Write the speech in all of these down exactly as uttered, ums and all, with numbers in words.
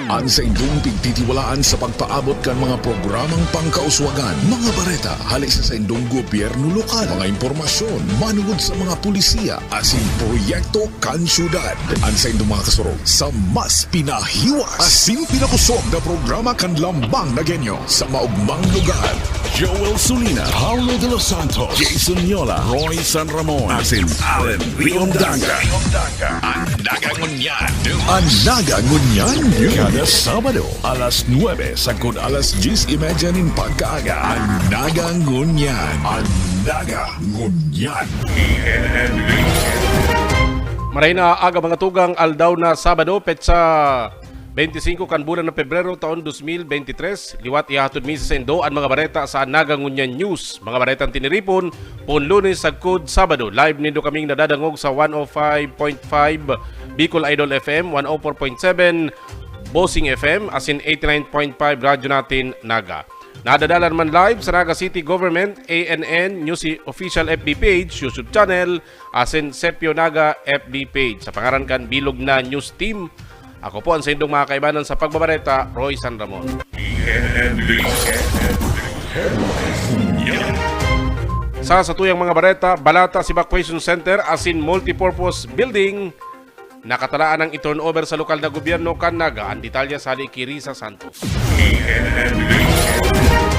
An saindong pigtitiwalaan sa pagpaabot kan mga programang pangkauswagan, mga bareta hale sa saindong gobyerno lokal, mga impormasyon manungod sa mga pulisiya asin proyekto kan syudad. An saindong mga kasurog sa mas pinahiwas asin pinakusog na programa kan Lambang na Genyo sa maogmang lugar. Joel Sulina, Paulo de los Santos, Jason Yola, Roy San Ramon, asin Allen Riondaga. An Naga Ngunyan. An Naga Ngunyan News. Kada Sabado, alas nuebe sagkod alas dyes y media nin pagkaaga. An Naga Ngunyan. An Naga Ngunyan. Maray na aga, mga tugang, aldaw na Sabado, petsa bente singko kan bulan na Pebrero, taon dos mil bente tres. Liwat ihahatod mi sa saindo an mga bareta sa Naga Ngunyan News. Mga baretang tiniripon, poon Lunes sagkod Sabado. Live nindo kaming nadadangog sa one oh five point five Bicol Idol F M, one oh four point seven Bossing F M, asin eighty-nine point five Radyo Natin Naga. Nadadalan man live sa Naga City Government, A N N, News Official F B page, YouTube channel, asin Sepio Naga F B page. Sa pangaran kan bilog na news team, ako po an saindong mga kaibanan sa pagbabareta, Roy San Ramon. Sa satuyang mga bareta, Balatas Evacuation Center asin Multipurpose Building, nakatalaan nang i-turnover sa lokal na gobyerno kan Naga. An detalye sa hali ki Risa Santos.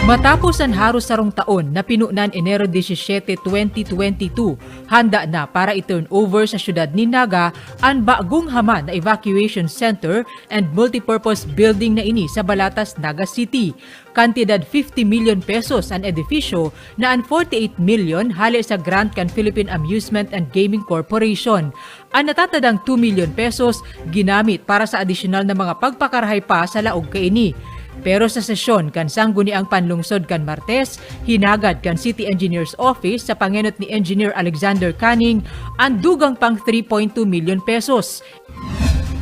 Matapos an haros sarong taon na pinunan Enero disisiete, twenty twenty-two, handa na para i-turnover sa siyudad nin Naga an bagong haman na evacuation center and multipurpose building na ini sa Balatas, Naga City. Kantidad fifty million pesos an edifisyo na an forty-eight million hale sa grant kan Philippine Amusement and Gaming Corporation. An natatadang two million pesos ginamit para sa adisyonal na mga pagpakarahay pa sa laog kaini. Pero sa sesyon kan Sangguniang Panlungsod kan Martes, hinagad kan City Engineer's Office sa pangenot ni Engineer Alexander Canning an dugang pang three point two million pesos.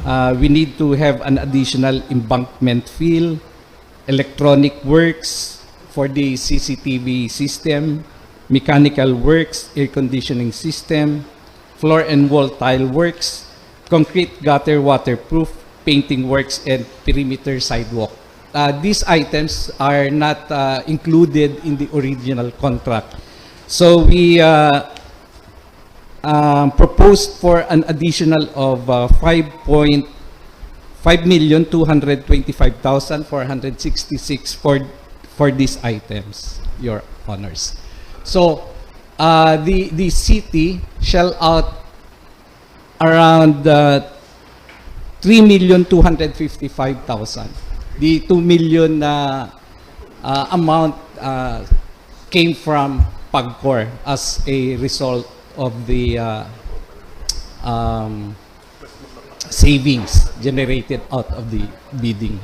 Uh, we need to have an additional embankment fill, electronic works for the C C T V system, mechanical works, air conditioning system, floor and wall tile works, concrete gutter waterproof, painting works, and perimeter sidewalk. Uh, these items are not uh, included in the original contract. So we uh, um, proposed for an additional of uh, five point five million two hundred twenty-five thousand four hundred sixty-six for for these items, Your Honors. So, uh, the the city shell out around uh, three million two hundred fifty-five thousand. The two million na uh, amount uh, came from PAGCOR as a result of the uh, um, savings generated out of the bidding.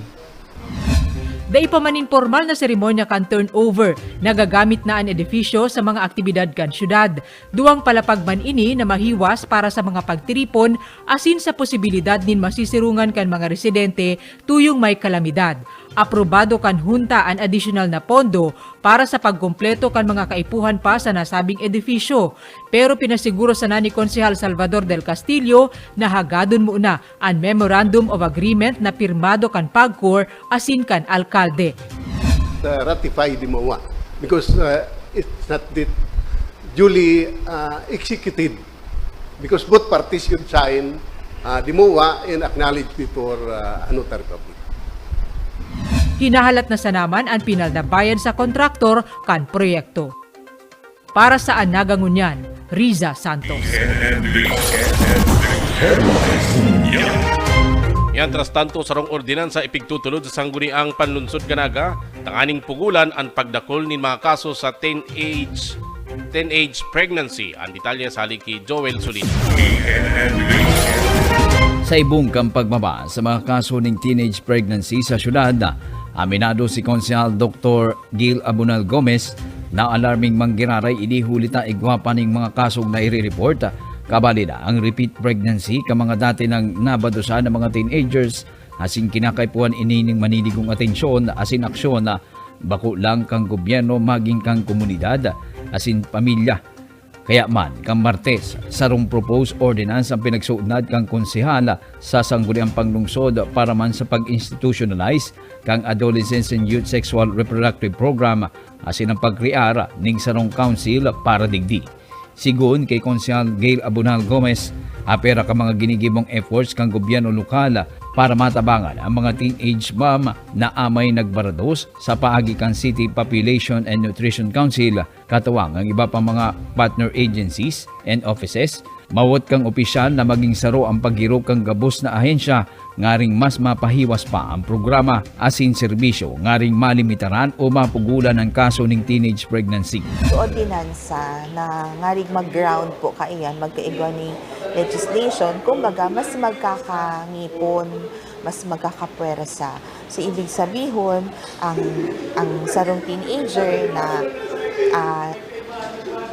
Dai pa man nin pormal na seremonya kan turnover, nagagamit na an edifisyo sa mga aktibidad kan syudad. Duwang palapag man ini na mahiwas para sa mga pagtiripon asin sa posibilidad nin masisirongan kan mga residente tuyong may kalamidad. Aprobado kan Hunta an adisyonal na pondo para sa pagkumpleto kan mga kaipuhan pa sa nasabing edifisyo. Pero pinasiguro sana ni Konsehal Salvador del Castillo na hagadon muna an Memorandum of Agreement na pirmado kan PAGCOR asin kan alkalde. uh, ratify di mawa because uh, it's not yet duly uh, executed because both parties should sign uh, di mawa and acknowledge before uh, a notary public. Hinahalat na sana man an pinal na bayad sa kontraktor kan proyekto. Para sa An Naga Ngunyan, Riza Santos. Mientras tanto, sarong ordinansa ipigtutulod sa Sangguniang Panlunsod kan Naga tanganing pugolan an pagdakul nin mga kaso sa teenage teenage pregnancy. An detalye sa hali ki Joel Solino. Sa ibong kan pagbaba sa mga kaso ning teenage pregnancy sa syudad, aminado si Konsehal Doktor Gil Abunal Gomez na alarming manggiraray ini huli ta igwa pa ning mga kasong naire-report. Kabali na ang repeat pregnancy kan mga dati nang nabadusan na mga teenagers, asin kinakaipuhan ini ning maninigong atensyon asin aksyon na bako lang kan gobyerno maging kan komunidad asin pamilya. Kaya man, kan Martes, sarong proposed ordinance ang pinagsudnad kan konsehal sa Sangguniang Panglungsod para man sa pag-institutionalize kan Adolescents and Youth Sexual Reproductive Program asin ang pagkrear ning sarong council para digdi. Sigon kay Konsehal Gail Abunal Gomez, apera ka mga ginigibong efforts kan gobyerno lokal para matabangan ang mga teenage mom na amay nagbarados sa paagi kan City Population and Nutrition Council, katuwang ang iba pang mga partner agencies and offices. Mawot kang opisyal na maging saro ang paghirok kan gabos na ahensya ngaring mas mapahiwas pa ang programa asin serbisyo ngaring malimitaran o mapugulan ang kaso ning teenage pregnancy. So, ordinansa na ngaring mag-ground po kaiyan, magkaigwa ni legislation, kumbaga, mas magkakangipon, mas magkakapwersa. So, ibig sabihon, ang, ang sarong teenager na, ah,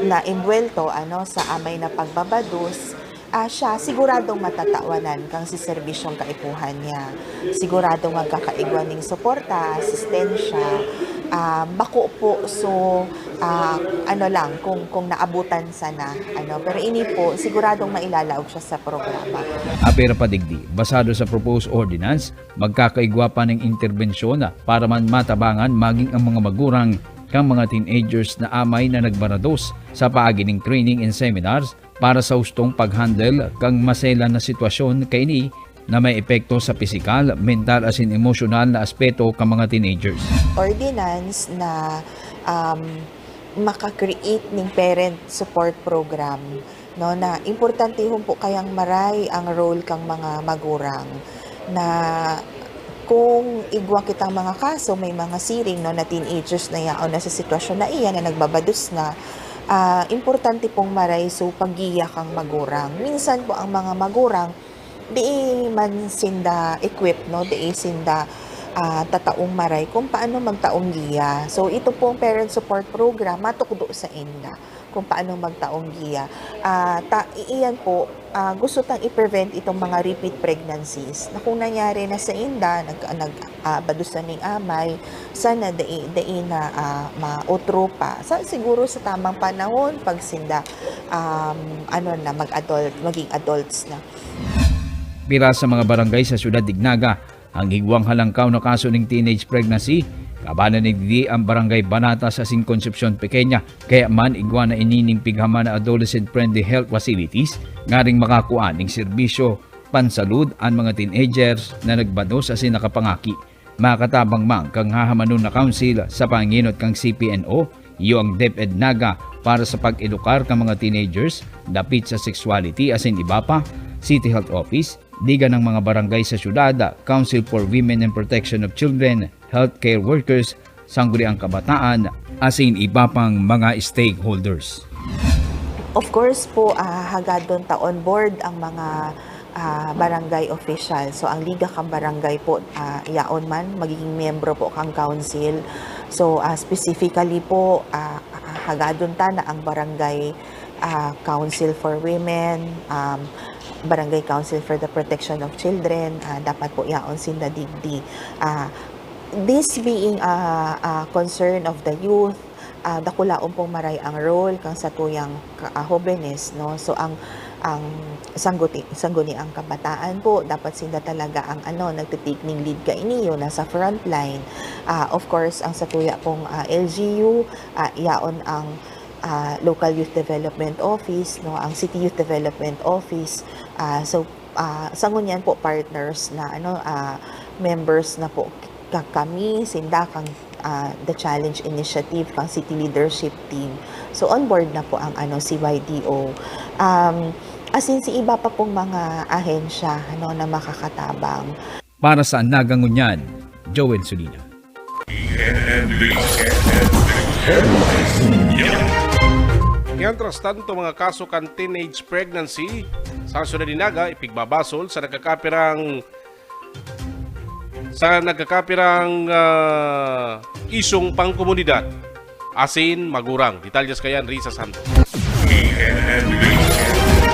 na envuelto, ano, sa amay na pagbabados, ah, siya siguradong matatawanan kang si serbisyong kaipuhan niya. Siguradong magkakaigwa ning suporta, asistensya, ah, bako po, so, ah, ano lang, kung, kung naabutan sana, ano, pero ini po, siguradong mailalaog siya sa programa. Apera pa digdi, basado sa proposed ordinance, magkakaigwa pa ning interbensyon para man matabangan maging ang mga magurang kang mga teenagers na amay na nagbarados sa paagi ning training and seminars para sa hustong pag-handle kang maselan na sitwasyon kaini na may epekto sa pisikal, mental asin emosyonal na aspeto kan mga teenagers. Ordinance na, um, maka-create ning parent support program, no, na importantehon po kayang maray ang role kang mga magurang na kung igwa kitang mga kaso, may mga siring, no, na teenagers na yaon na sa sitwasyon na iyan na nagbabados na, ah, importante pong maray so paggiya kang magurang. Minsan po ang mga magurang, di man sinda equipped, no, di sinda, ah, tataong maray kung paano magtaong giya. So, ito pong parent support program, matukdo sa inda kung paano magtaong giya. Ah, ta, iyan po, ah, gusto tang i-prevent itong mga repeat pregnancies na kung nangyari na sa inda, nag, nag, ah, badusan ning amay, sana dai, dai na, ah, mautro pa. Sa, siguro sa tamang panahon, pag sinda, um, ano na, mag-adult, maging adults na. Pira sa mga barangay sa Syudad Dignaga ang igwang halangkaw na kaso ning teenage pregnancy, kabanan nin digdi ang Barangay Banatas asin Concepcion Pequeña. Kaya man igwa na ini ning pighaman na adolescent-friendly health facilities ngaring makakua ning serbisyo pansalud an mga teenagers na nagbados asin nakapangaki. Makatabang man kan hahamanon na council sa pangenot kan C P N O, iyo ang DepEd Naga para sa pag-edukar kan mga teenagers dapit sa sexuality asin iba pa, City Health Office, liga ng mga barangay sa syudad, Council for Women and Protection of Children, healthcare workers, sangguniang kabataan, asin iba pang mga stakeholders. Of course po, ah, hagadon ta on board ang mga, ah, barangay official. So, ang Liga kang Barangay po, ah, yaon man, magiging miyembro po kang council. So, ah, specifically po, ah, hagadon ta na ang barangay, ah, Council for Women, um, Barangay Council for the Protection of Children, ah, dapat po yaon sinda digdi. Ah, this being a, a concern of the youth, ah, dakulaon pong maray ang role kang satuyang ka, ah, hobenes, no? So, ang, ang sangguti, sangguniang kabataan po, dapat sinda talaga ang, ano, nagtitik ning lead kaini, yun, nasa frontline. Ah, of course, ang satuya pong, ah, L G U, ah, yaon ang, ah, Local Youth Development Office, no? Ang City Youth Development Office. Ah, so, ah, sa ngunyan po, partners na, ano, ah, members na po ka, kami, sinda kang, ah, The Challenge Initiative, kang City Leadership Team. So, on board na po ang, ano, C Y D O. Um, asin si iba pa pong mga ahensya, ano, na makakatabang. Para sa Naga Ngunyan, Joel Sulina. N N B, N N B Headlines Ngunyan. Mientras tanto, mga kaso kan teenage pregnancy sa Syudad nin Naga ipigbabasol sa nagkakapirang sa nagkakapirang, ah, isyung pangkomunidad asin magurang. Detalles kayan, Risa Santos. N N B.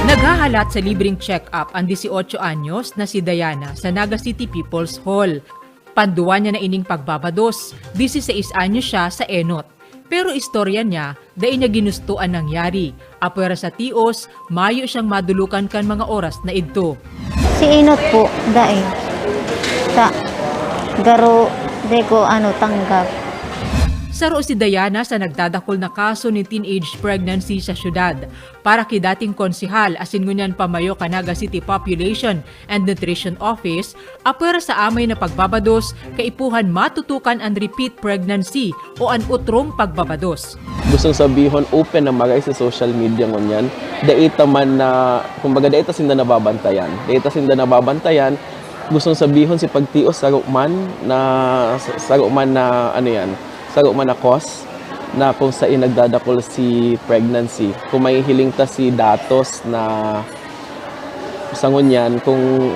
Naghahalat sa libreng check-up ang dieciocho anyos na si Diana sa Naga City People's Hall. Panduwa niya na ining pagbabados, dieciséis anyos siya sa enot. Pero istorya niya, dai niya ginusto an nangyari. Apwera sa tios, mayo siyang madulukan kan mga oras na idto. Si Inot po, dai. Ta, garo, dai ko ano, tanggap. Saro si Diana sa nagdadakol na kaso nin teenage pregnancy sa syudad. Para ki dating konsehal asin ngunyan pamayo kan Naga City Population and Nutrition Office, apwera sa amay na pagbabados, kaipuhan matutukan an repeat pregnancy o an otrong pagbabados. Gustong sabihon, open na maray sa social media ngunyan. Dai ta man na, kumbaga, dai ta sinda nababantayan. Dai ta sinda nababantayan. Gustong sabihon, si pagtios saro man na, saro man na, ano yan, saro man na cause na kung sain nagdadakol si pregnancy. Kung mahihiling ta si datos na sa ngunyan, kung,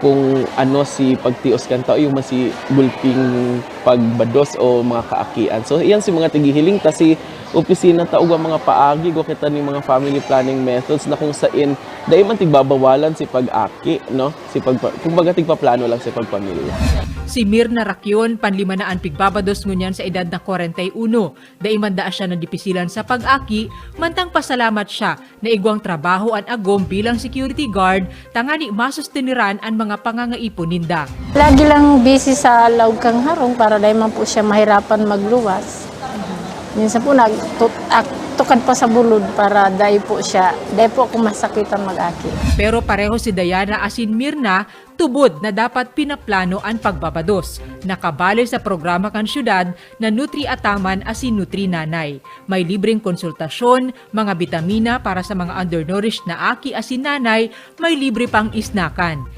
kung ano si pagtios kan tao, iyo man si gulping pagbados o mga kaakian. So, iyan si mga tigihiling ta si opisina ta, ug ang mga paagi, igwa kita ning mga family planning methods na kung sain dai man tigbabawalan si pag-aki, no? Si pagpa-, kumbaga, tigpaplano lang si pagpamilya. Si Mirna Rakion, panlima na an pigbabados ngunyan sa edad na kwarenta y uno. Dai man daa siya nadipisilan sa pag-aki, mantang pasalamat siya na igwang trabaho an agom bilang security guard tangani masusteniran an mga pangangaipon ninda. Lagi lang busy sa laog kan harong para dai man po siya mahirapan magluwas. Minsan po nagtukad pa sa bulod para dai po siya, dai po ako masakitan mag-aki. Pero pareho si Diana asin Mirna, tubod na dapat pinaplano an pagbabados. Nakabali sa programa kan syudad na Nutri Ataman asin Nutri Nanay. May libreng konsultasyon, mga bitamina para sa mga undernourished na aki asin nanay, may libre pang isnakan.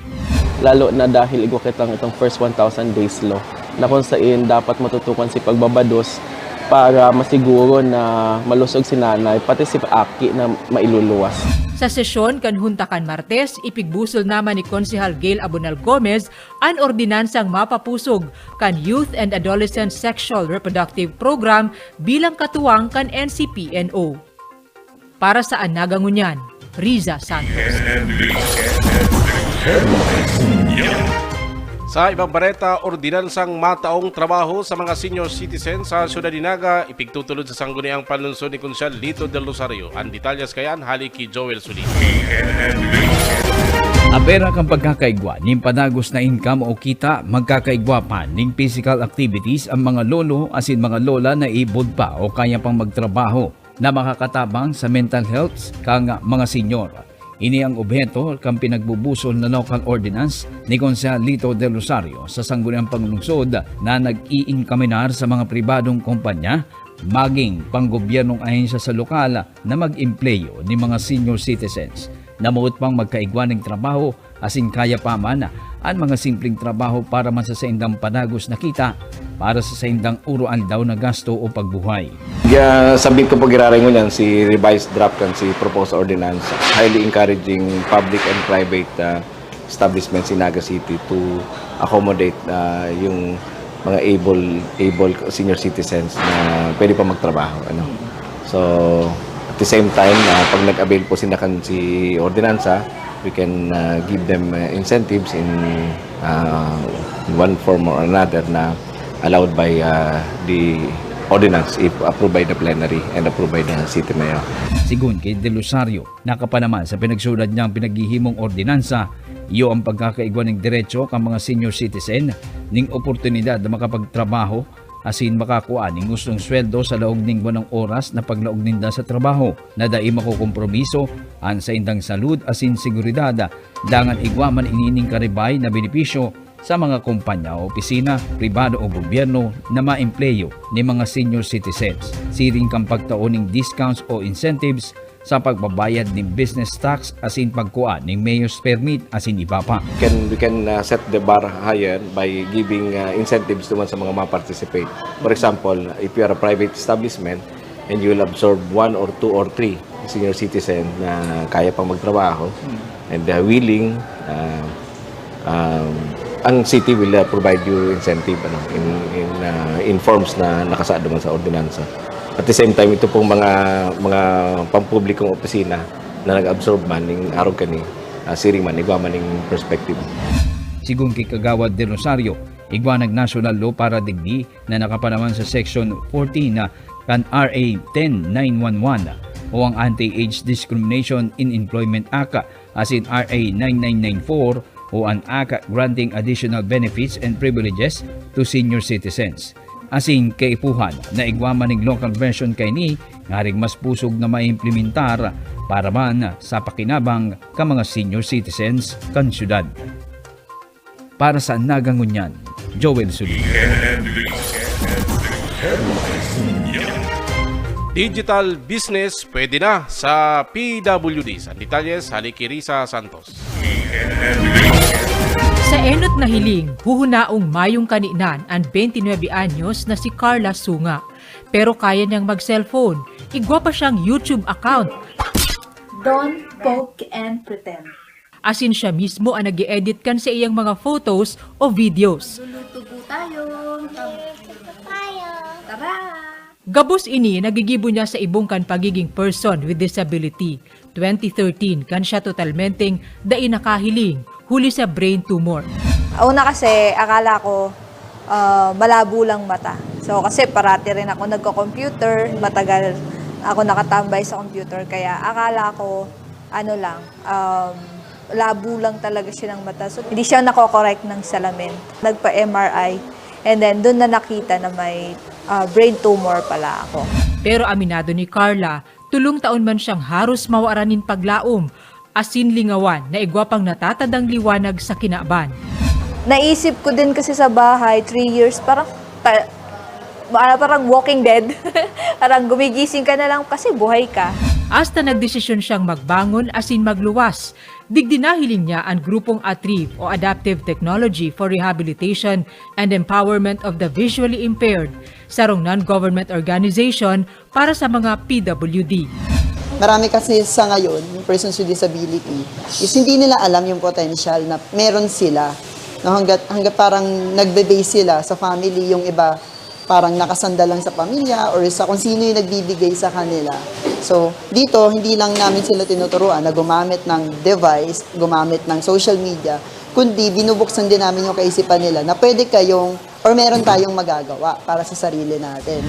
Lalo na dahil igwa kitang itong first one thousand days law na kung sain dapat matutukan si pagbabados para masiguro na malusog si nanay, pati si aki na mailuluwas. Sa sesyon kan Hunta kan Martes, ipigbusol naman ni Konsehal Gail Abonal Gomez an ordinansang mapapusog kan Youth and Adolescent Sexual Reproductive Program bilang katuwang kan N C P N O. Para sa Anaga Ngunyan, Riza Santos. Sa ibang bareta, ordinansang mataong trabaho sa mga senior citizen sa Syudad ni Naga, ipigtutulod sa Sangguniang Panlungsod ni Konsehal Lito Del Rosario. An detalyes kaiyan hali ki Joel Suli. Apera kan pagkakaigwa nin padagos na income o kita, magkakaigwa pa nin physical activities ang mga lolo asin mga lola na ibod pa o kaya pang magtrabaho na makakatabang sa mental health kan mga senior. Ini ang obheto kan pinagbubusol na local ordinance ni Konsehal Lito Del Rosario sa Sangguniang Panlungsod na nag-iinkaminar sa mga pribadong kompanya, maging panggobyernong ahensya sa lokal na mag-empleyo nin mga senior citizens na moot pang magkaigwa nin trabaho asin kaya pa man an mga simpleng trabaho para man sa saindang padagos na kita para sa saindang uro-aldaw na gasto o pagbuhay. Ga-submit ko po giraray ngunyan si revised draft kan si proposed ordinance, highly encouraging public and private ah, establishments in Naga City to accommodate ah, yung mga able able senior citizens na pwede pa magtrabaho, ano. So, at the same time, ah, pag nag-avail po sila kan si ordinansa, we can ah, give them ah, incentives in ah, one form or another na allowed by ah, the ordinance if approved by the plenary and approved by the city mayor. Sigon ki Del Rosario, nakapanaman sa pinagsulat niyang pinaghihimong ordinansa, iyo ang pagkakaigwa nin derecho kan mga senior citizen nin oportunidad na makapagtrabaho asin makakua nin gustong sweldo sa laog nin buwanong oras na paglaog ninda sa trabaho, na dai makokompromiso an saindang salud asin seguridad, dangan igwa man ini nin karibay na benepisyo sa mga kompanya o opisina, pribado o gobyerno na maempleyo nin mga senior citizens, siring kan pagtao nin discounts o incentives sa pagbabayad nin business tax asin pagkua nin mayor's permit asin iba pa. Can, we can uh, set the bar higher by giving uh, incentives naman sa mga ma-participate. For example, if you are a private establishment and you will absorb one or two or three senior citizen na kaya pang magtrabaho and uh, willing, uh, um, ang city will uh, provide you incentive ano in in uh, in forms na nakasaad naman sa ordinansa. At the same time, ito pong mga mga pampublikong opisina na nag-absorb man ning arog kani, uh, siring man igwa man ning perspective. Sigon ki Kagawad Del Rosario, igwa nag national law para digdi na nakapanaman sa Section fourteen na kan R A ten nine one one o ang Anti-Age Discrimination in Employment Act asin R A nine nine nine four o an Act granting additional benefits and privileges to senior citizens. Asin kaipuhan na igwa man nin local version kaini nganing mas pusog na maimplementar para man sa pakinabang kan mga senior citizens kan syudad. Para sa Naga Ngunyan, Joel Solino. Digital business pwede na sa P W D. Sa detalye, hali ki Risa Santos. Sa enot na hiling, huhunaong mayong kaninan an twenty-nine anyos na si Carla Sunga. Pero kaya niyang mag-cellphone. Igwa pa siyang YouTube account. Don't poke and pretend. Asin siya mismo ang nag edit kan sa iyang mga photos o videos. Luluto po tayo. Tara! Gabos ini nagigibo niya sa ibong kan pagiging person with disability. Twenty thirteen kan siya totalmenteng dai nakahiling huli sa brain tumor. Una kasi, akala ko uh, malabo lang mata. So kasi parati rin ako nagko-computer, matagal ako nakatambay sa computer, kaya akala ko ano lang, um, labo lang talaga siya ng mata. So hindi siya nako-correct ng salamin. Nagpa-M R I, and then doon na nakita na may uh, brain tumor pala ako. Pero aminado ni Carla, tulong taon man siyang haros mawaran nin paglaom, asin lingawan na igwa pang natatadang liwanag sa kinaban. Naisip ko din kasi sa bahay, three years, parang ta- ah, parang walking dead. Parang gumigising ka na lang kasi buhay ka. Hasta nagdesisyon siyang magbangon asin magluwas. Digdi nahiling niya an grupong ATRIV o Adaptive Technology for Rehabilitation and Empowerment of the Visually Impaired, sarong non-government organization para sa mga P W D. Marami kasi sa ngayon, yung persons with disability, is hindi nila alam yung potential na meron sila. No, hanggat, hanggat parang nagbe-base sila sa family, yung iba parang nakasandal lang sa pamilya or sa kung sino yung nagbibigay sa kanila. So, dito, hindi lang namin sila tinuturuan na gumamit ng device, gumamit ng social media, kundi binubuksan din namin yung kaisipan nila na pwede kayong or meron tayong magagawa para sa sarili natin.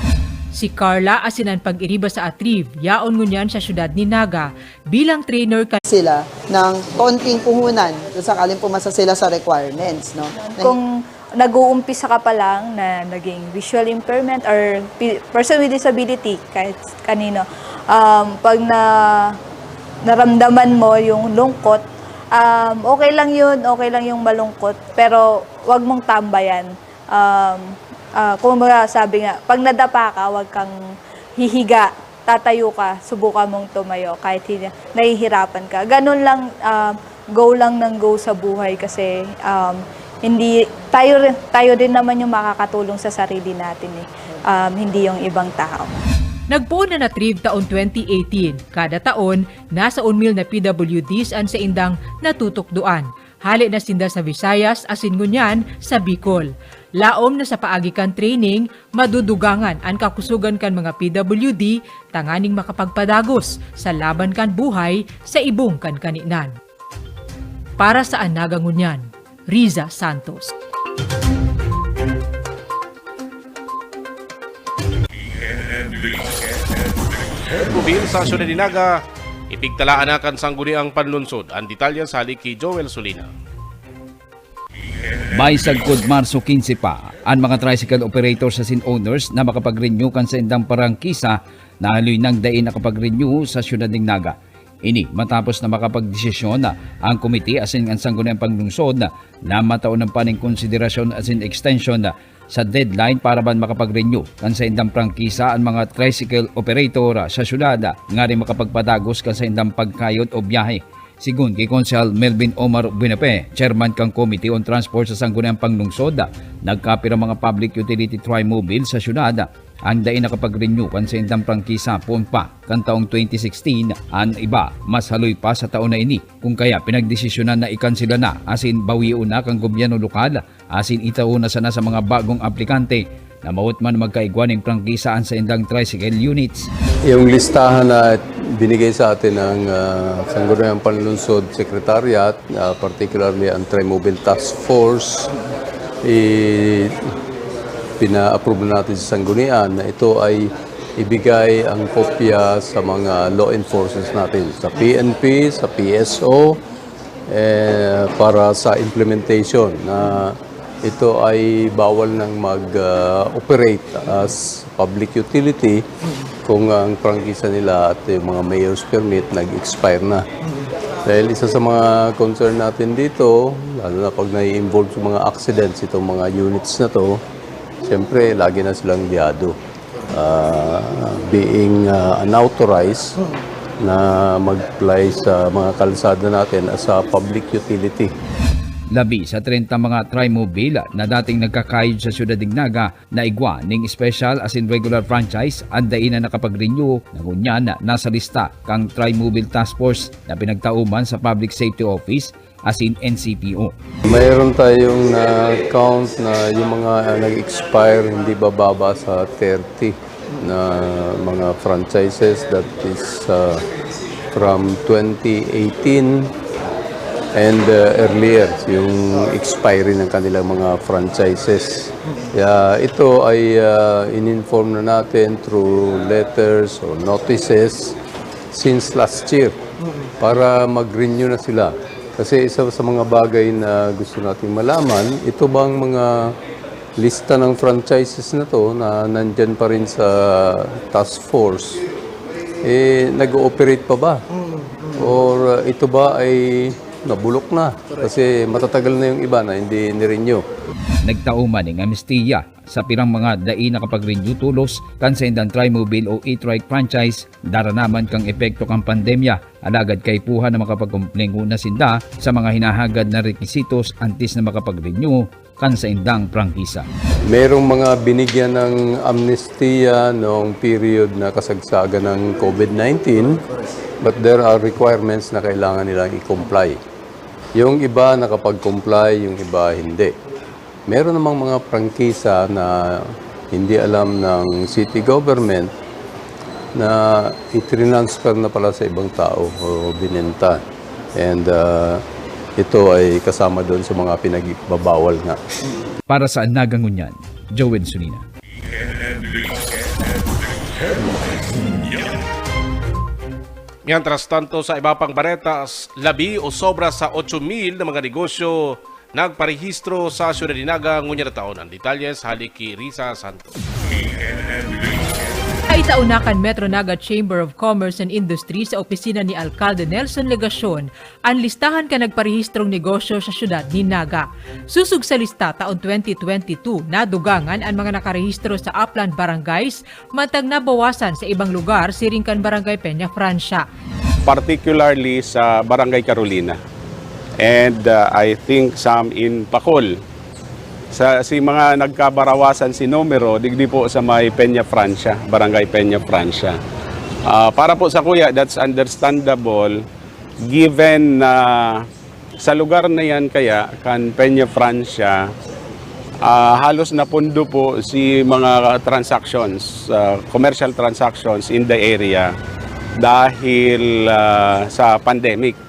Si Carla asin an pag-iriba sa ATRIV, yaon ngunyan sa syudad ni Naga bilang trainer kan sila ng konting puhunan kung sakaling pumasa sila sa requirements. No? Kung nag-uumpisa ka pa lang na naging visual impairment or person with disability, kahit kanino, um, pag na naramdaman mo yung lungkot, um, okay lang yun, okay lang yung malungkot, pero wag mong tambayan. Um, uh, kung mga sabi nga, pag nadapa ka, wag kang hihiga, tatayo ka, subukan mong tumayo kahit hindi, nahihirapan ka. Ganun lang, um, go lang ng go sa buhay kasi um, hindi tayo tayo din naman yung makakatulong sa sarili natin eh. Um, hindi yung ibang tao. Nagpoon na na trip taon twenty eighteen. Kada taon, nasa unmil na P W Ds an saindang natutukdoan. Hale na sinda sa Visayas asin ngunyan sa Bicol. Laom na sa paagi kan training, madudugangan an kakusogan kan mga P W D tanganing makapagpadagos sa laban kan buhay sa ibong kan kaninan. Para sa Anaga Ngunyan, Riza Santos. Probinsya sa Naga, ipigtalaan na kan Sangguniang Panlunsod. Ang detalye sa hali ki Joel Solina. May sagkod Marso quince pa, ang mga tricycle operators asin owners na makapag-renew kan saindang parangkisa na haloy nang dai nakapag-renew sa siyudad nin Naga. Ini matapos na makapagdesisyon ang komite asin ang Sangguniang Panglungsod na matao na pa nin konsiderasyon asin extension sa deadline para man makapag-renew kan saindang prangkisa an mga tricycle operator sa syudad, nganing makapagpadagos kan saindang pagkayod o biyahe. Sigon ki Konsehal Melvin Omar Buenafe, chairman kan Committee on Transport sa Sangguniang Panglungsod, nagkapira mga public utility trimobile sa syudad ang dai nakapag-renew kan saindang prangkisa poon pa kan taong twenty sixteen, an iba mas haloy pa sa taon na ini. Kung kaya, pinagdesisyonan na ikansela na asin bawion na kan gobyerno lokal asin itao na sana sa mga bagong aplikante na mawot man magkaigwa nin prangkisa an saindang tricycle units. Yung listahan na binigay sa atin ng ah, Sangguniang Panlungsod Secretariat, ah, particularly ang Trimobile Task Force, eh, pina-approve na natin sa Sanggunian na ito ay ibigay ang kopya sa mga law enforcers natin, sa P N P, sa P S O, eh, para sa implementation na ito ay bawal nang mag, ah, operate as public utility kung ang prangkisa nila at yung mga mayor's permit nag-expire na. Dahil isa sa mga concern natin dito, lalo na pag nai-involve sa mga accidents itong mga units na 'to, siyempre lagi na silang biyado, ah, being, ah, unauthorized na mag-ply sa mga kalsada natin as a public utility. Labi sa treinta mga Trimobile na dating nagkakayod sa siyudad nin Naga na igwa ning special asin regular franchise an dai na nakapag-renew na ngunyan nasa lista kan Trimobile Task Force na pinagtao man sa Public Safety Office asin N C P O. Mayroon tayong na-count na yung mga nag-expire hindi bababa sa thirty na mga franchises, that is, uh, from twenty eighteen and, uh, earlier, yung expiry ng kanilang mga franchises. Kaya ito ay, uh, in-inform na natin through letters or notices since last year para mag-renew na sila. Kasi isa sa mga bagay na gusto nating malaman, ito bang mga lista ng franchises na 'to na nandiyan pa rin sa task force, eh, nag-ooperate pa ba? Or, uh, ito ba ay nabulok na? Kasi matatagal na yung iba na hindi ni-renew. Nagtao man ning amnestiya sa pirang mga dai nakapag-renew tolos kan saindang Trimobile o e-trike franchise, daranaman kan epekto kan pandemya. Alagad kaipuhan na makapagkumpli ngona sinda sa mga hinahagad na requisitos antes na makapag-renew kan saindang prangkisa. Merong mga binigyan ng amnestiya noong period na kasagsagan ng COVID nineteen, but there are requirements na kailangan nilang i-comply. Yung iba nakapag-comply, yung iba hindi. Meron namang mga prangkisa na hindi alam ng city government na itrinansfer na pala sa ibang tao o binenta. And, ah, ito ay kasama doon sa mga pinagbabawal nga. Para sa Naga Ngunyan, Joel Sunina. Mientras tanto, sa iba pang bareta, s- labi o sobra sa otso mil na mga negosyo nagparehistro sa siyudad ni Naga ngunyan na taon. Ang detalye sa hali ki Risa Santos. Kaitao na kan Metro Naga Chamber of Commerce and Industry sa opisina ni Alcalde Nelson Legacion an listahan kan nagparehistrong negosyo sa siyudad ni Naga. Susog sa lista, taon twenty twenty-two, nadugangan an mga nakarehistro sa Upland Barangays, mantang nabawasan sa ibang lugar siring kan Barangay Peña Francia. Particularly sa Barangay Carolina. And, uh, I think some in Pacol. Sa, si mga nagkabarawasan si numero, digdi po sa may Peña Francia, Barangay Peña Francia. Ah, para po sa kuya, that's understandable given na sa lugar na yan kaya, kan Peña Francia, ah, halos napundo po si mga transactions, ah, commercial transactions in the area dahil, ah, sa pandemic.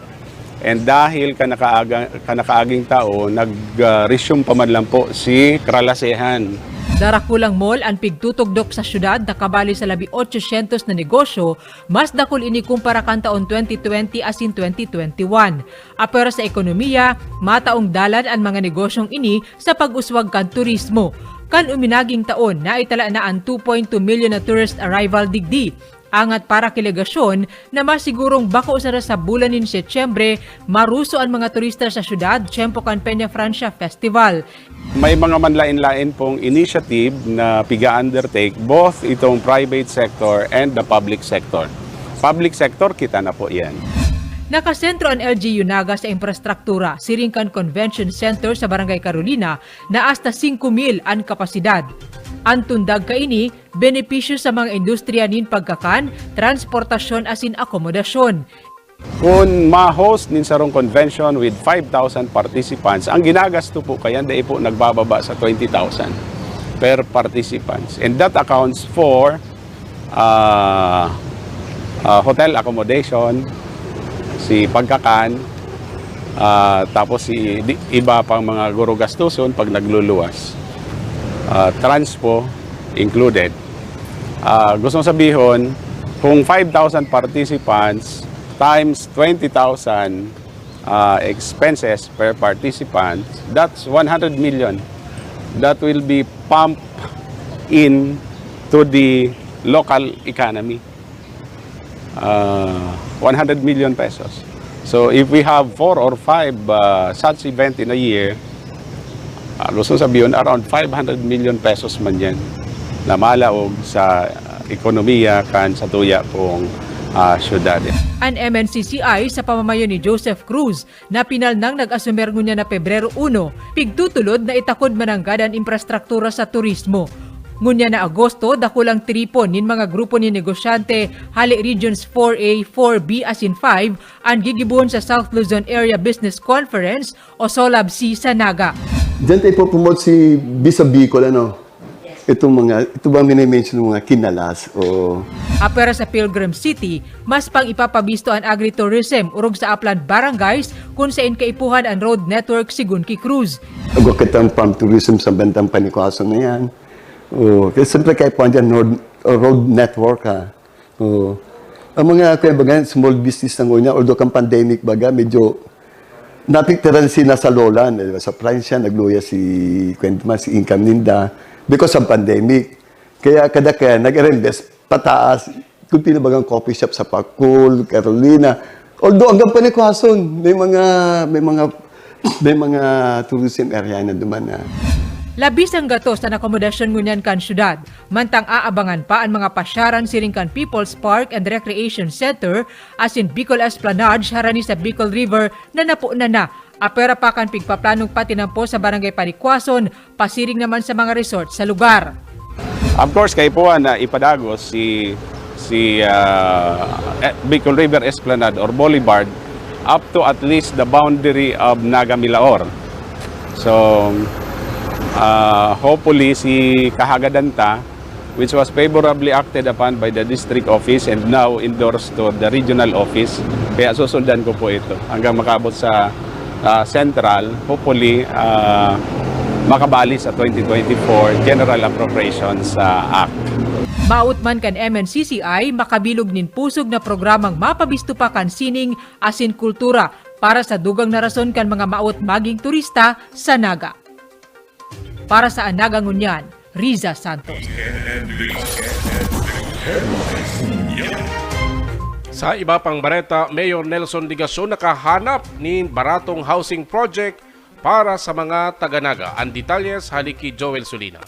And dahil kanakaaga, kanakaaging tao, nag-resume pa man lang po si Kralasehan. Darakulang mall an pigtutugdok sa syudad na kabali sa labi otsosyentos na negosyo, mas dakul ini kumpara kan taon twenty twenty asin twenty twenty-one. Apwera sa ekonomiya, mataong dalan an mga negosyong ini sa pag-uswag kan turismo. Kan uminaging taon, naitala na an two point two milyon na tourist arrival digdi. Angat para ki Legacion na masigurong bako sana sa bulan nin Setyembre, maruso an mga turista sa syudad, tiyempo kan Peña Francia Festival. May mga manlain-lain pong initiative na piga-undertake both itong private sector and the public sector. Public sector, kita na po yan. Nakasentro an L G U Naga sa infrastruktura, siring kan Convention Center sa Barangay Carolina na hasta singko mil an kapasidad. An tundag kaini, benepisyo sa mga industriya nin pagkakan, transportasyon asin akomodasyon. Kung ma-host nin sarong convention with five thousand participants, ang ginagasto po kayan dai po nagbababa sa twenty thousand per participants. And that accounts for, ah, ah, hotel accommodation, si pagkakan, ah, tapos si di- iba pang mga guro gastuson pag nagluluwas. Ah, transpo included. Ah, gustong sabihon, kung five thousand participants times twenty thousand, ah, expenses per participant, that's one hundred million that will be pumped in to the local economy. Ah, one hundred million pesos. So if we have four or five, ah, such event in a year, ah, gustong sabihon, around five hundred million pesos man yan na malaog sa ekonomiya kan satuya pong, ah, syudad. An M N C C I sa pamamayo ni Joseph Cruz na pinal nang nag-asumer ngunyan na Pebrero uno, pigtutulod na itakod mananggad an infrastruktura sa turismo. Ngunyan na Agosto, dakulang tripon nin mga grupo nin negosyante hale Regions four A, four B asin five an gigibohon sa South Luzon Area Business Conference o SOLAB-C sa Naga. Diyan tayo ipopromote si Visa Bicol, ano? Itong mga, ito ba minimension ng mga kinalas o Apwera sa Pilgrim City, mas pang ipapabisto an agritourism orog sa Upland Barangays kun sain kaipuhan an road network, sigun ki Cruz. Agwa kitang farm tourism sa bandang Panicuason na yan. O, kaya siyempre kaipuhan dyan road, road network, ha. O, ang mga, kaya baga, small business na ngunyan, although kang pandemic baga, medyo napiktiran si nasa Lolan, di ba? Sa Pransya, nagluya si, kwento man, si income ninda because of pandemic. Kaya kada kaya nag-reinvest pataas, kunti na bagang coffee shop sa Pacul, Carolina. Although hanggang Panicuason, may mga, may mga, may mga tourism area na duman na. Labis ang gatos an akomodasyon ngunyan kan syudad, mantang aabangan pa an mga pasyaran siring kan People's Park and Recreation Center asin Bicol Esplanade harani sa Bicol River na napunan na. Apwera pa kan pigpaplanong patinampo sa Barangay Panicuason, pasiring naman sa mga resort sa lugar. Of course, kaipuhan na ipadagos si si ah, eh, Bicol River Esplanade or Boulevard up to at least the boundary of Naga Milaor. So, ah, hopefully si Kahagadan ta, which was favorably acted upon by the district office and now endorsed to the regional office, kaya susundan ko po ito hanggang makabot sa ah, central, hopefully ah, makabali sa twenty twenty-four General Appropriations ah, Act. Maot man kan M N C C I makabilog nin pusog na programang mapabisto pa kan sining asin kultura para sa dugang na rason kan mga maot magin turista sa Naga. Para sa An Naga Ngunyan, Riza Santos. Sa iba pang bareta, Mayor Nelson Legacion nakahanap nin baratong housing project para sa mga taga-Naga. Ang detalles hali ki Joel Solina.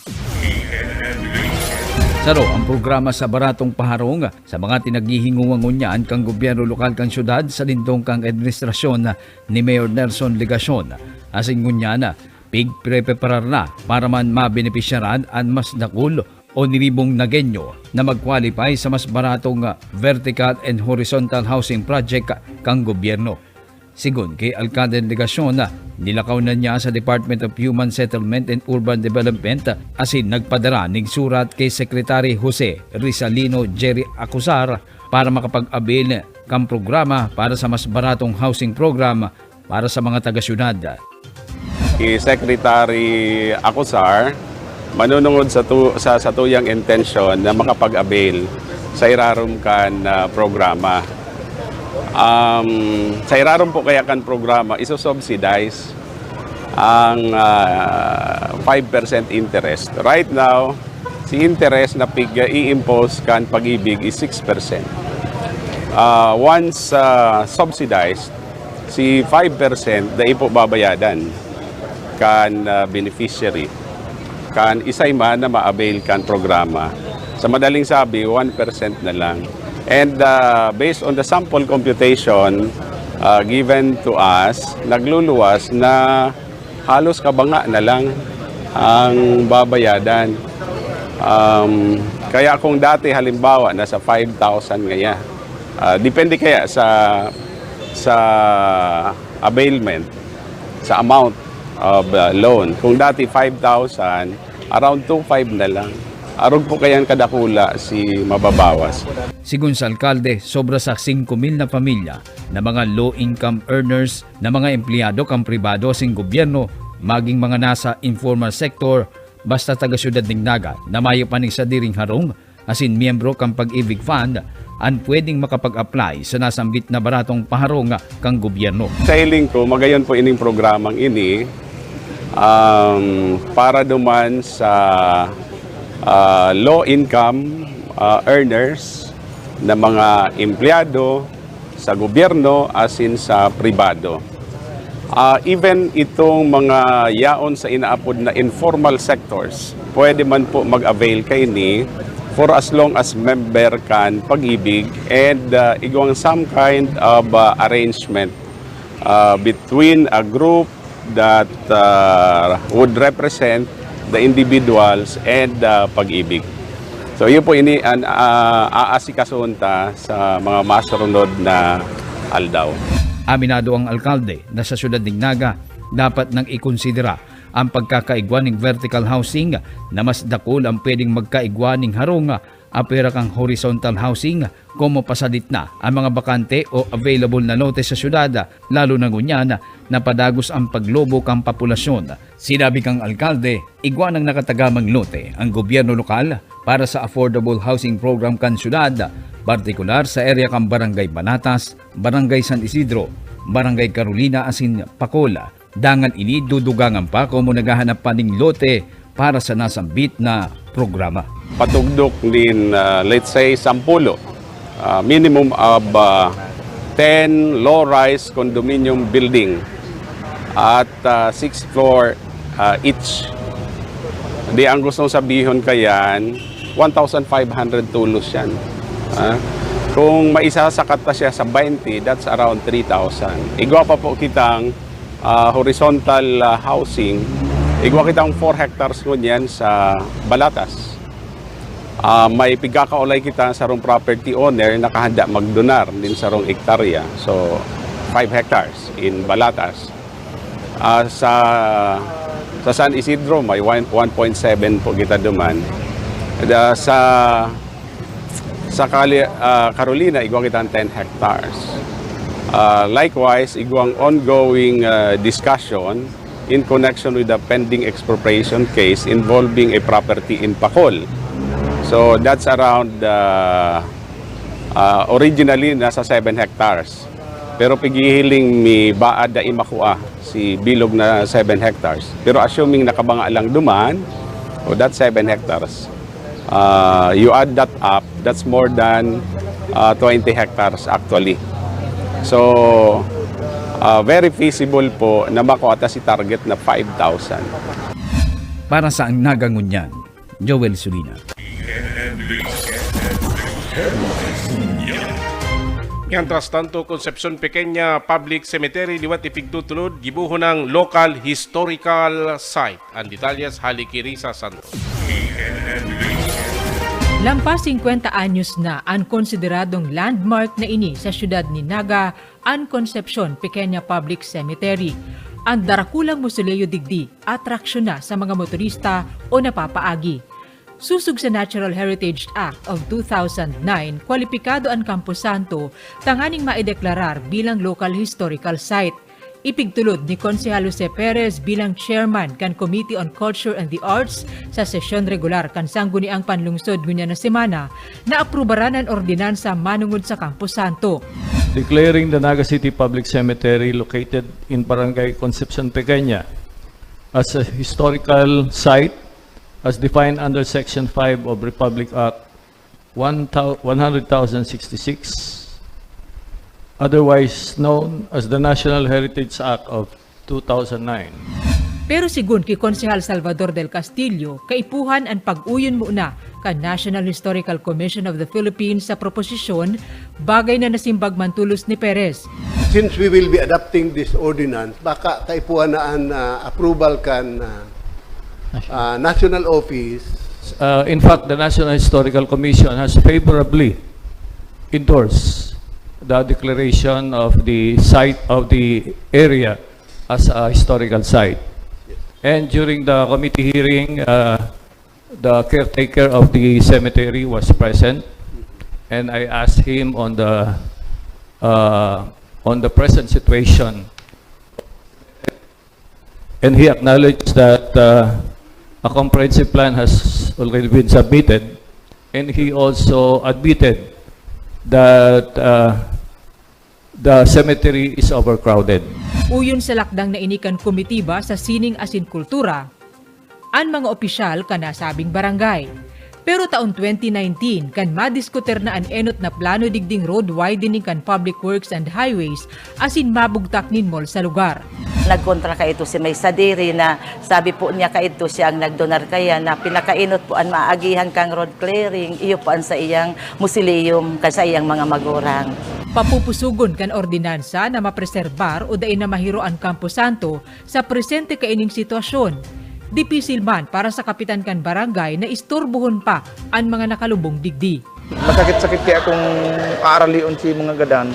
Saro ang programa sa baratong paharong sa mga tinagihinguwang ngunyan kan gobyerno lokal kan syudad sa lindong kan administrasyon ni Mayor Nelson Legacion. Asin ngunyan, pigprepreparar na para man mabenepisyaran an mas dakul o niribong Nagenyo na mag-qualify sa mas baratong vertical and horizontal housing project kan gobyerno. Sigon ki Alcalde Legacion, nilakaw na niya sa Department of Human Settlement and Urban Development asin nagpadara nin surat ki Secretary Jose Rizalino Jerry Acosar para makapag-avail kan programa para sa mas baratong housing program para sa mga taga-syudad. Ki Secretary Acosar, manunungod sa, tu- sa satuyang intensyon na makapag-avail sa irarom kan ah, programa. Um, sa irarom po kaya kan programa, iso-subsidize ang ah, five percent interest. Right now, si interest na pig-i-impose kan Pag-ibig is six percent. Ah, once ah, subsidized, si five percent dai po babayadan kan ah, beneficiary, kan isay man na ma-avail kan programa. Sa madaling sabi, one percent na lang. And ah, based on the sample computation ah, given to us, nagluluwas na halos kabanga na lang ang babayadan. Um, kaya kung dati halimbawa nasa five thousand ngaya, ah, depende kaya sa sa availment, sa amount of uh, loan. Kung dati five thousand, around two five na lang. Arog po kayan kadakula si mababawas. Sigon sa alkalde, sobra sa singko mil na pamilya na mga low-income earners na mga empleyado kan pribado asin gobyerno, maging mga nasa informal sector, basta taga-syudad nin Naga na mayo pa nin sadiring harong asin miyembro kan Pag-ibig Fund an pwedeng makapag-apply sa nasambit na baratong paharong kan gobyerno. Sa hiling ko, magayon po ining programang ini, um, para duman sa, ah, low income, ah, earners na mga empleyado sa gobyerno asin sa pribado. Ah, even itong mga yaon sa inaapod na informal sectors, pwede man po mag-avail kaini for as long as member kan Pag-ibig and, ah, igwang some kind of, ah, arrangement, ah, between a group that, ah, would represent the individuals and the Pag-ibig. So, yun po ini an, ah, aasikasuhon ta sa mga masunod na aldaw. Aminado ang alkalde na sa siyudad nin Naga, dapat nang ikonsidera ang pagkakaigwa nin vertical housing na mas dakul ang pwedeng magkaigwa nin harong, apwera kan horizontal housing, komo pasalit na ang mga bakante o available na lote sa siyudad, lalo na ngunyan na padagos ang paglobo kan populasyon. Sinabi kan alkalde, igwa nang nakatagamang lote ang gobyerno lokal para sa affordable housing program kan siyudad, partikular sa area kan Barangay Balatas, Barangay San Isidro, Barangay Carolina asin Pacol. Dangan ini, dudugangan pa komo naghahanap pa nin lote para sa nasambit na programa. Patugdok nin, ah, let's say, sampulo, ah, minimum of, ah, ten low-rise condominium building at, ah, six floor, ah, each. Di ang gustong sabihon kayan, one thousand five hundred tulos yan. Ah, kung maisasakat ta siya sa twenty, that's around three thousand. Igwa pa po kitang, ah, horizontal, ah, housing. Igwa kitang four hectares ngunyan sa Balatas. Ah, may pigkakaulay kita sarong property owner na kahanda magdonar nin sarong ektarya. So, five hectares in Balatas. Ah, sa, sa San Isidro, may one, one point seven po kita duman. Da, sa, sa Cali-, ah, Carolina, igwa kita ten hectares. Ah, likewise, igwang ongoing, ah, discussion in connection with the pending expropriation case involving a property in Pacol. So, that's around, ah, ah, originally, nasa seven hectares. Pero pighihiling mi baad dai makua si bilog na seven hectares. Pero assuming nakabanga lang duman, o that seven hectares, ah, you add that up, that's more than, ah, twenty hectares actually. So, ah, very feasible po na makua ta si target na five thousand. Para sa Ang Naga Ngunyan, Joel Sulina. Mientras tanto, Concepcion Pequeña Public Cemetery liwat ipigtutulod, gibohon ng local historical site. Ang detalyes hale ki Risa Santos. Lampas singkwenta anyos na an konsideradong landmark na ini sa siyudad nin Naga, an Concepcion Pequeña Public Cemetery. An darakulang mosoleo digdi, atraksyon na sa mga motorista o napapaagi. Sosog sa Natural Heritage Act of two thousand nine, kwalipikado an Camposanto tanganing maideklarar bilang local historical site. Ipigtulod ni Konsehal Jose Perez bilang chairman kan Committee on Culture and the Arts sa sesyon regular kan Sangguniang Panlungsod ngunyan na semana na aprubaran an ordinansa manongod sa Camposanto. Declaring the Naga City Public Cemetery located in Barangay Concepcion Pequeña as a historical site as defined under Section five of Republic Act one thou-, one hundred thousand sixty-six, otherwise known as the National Heritage Act of two thousand nine. Pero sigun ki Konsehal Salvador del Castillo, kaipuhan an pag-uyon muna kan National Historical Commission of the Philippines sa proposisyon, bagay na nasimbag man tolos ni Perez. Since we will be adopting this ordinance, baka kaipuhan na an, ah, approval kan, ah, ah, national office. Uh, in fact, the National Historical Commission has favorably endorsed the declaration of the site of the area as a historical site. And during the committee hearing, uh, the caretaker of the cemetery was present, and I asked him on the, uh, on the present situation, and he acknowledged that, uh, a comprehensive plan has already been submitted, And he also admitted that uh, the cemetery is overcrowded. Uyon sa lakdang na ini kan komitiba sa sining asin kultura, an mga opisyal kan nasabing barangay. Pero taon twenty nineteen, kan madiskutir na an enot na plano digding road widening kan Public Works and Highways asin mabugtak nin mall sa lugar. Nagkontra kaidto si May Sadiri na sabi po niya kaidto siya ang nagdonar kaya na pinakainot po an maagihan kang road clearing, iyo po an sa iyang mausoleum kan sa iyang mga magurang. Papupusugon kan ordinansa na mapreserbar o dai na mahiro an Campo Santo sa presente kaining sitwasyon. Dipisil man para sa kapitan kan barangay na isturbohon pa an mga nakalubong digdi. Masakit-sakit kaya kung aaralion si mga gadan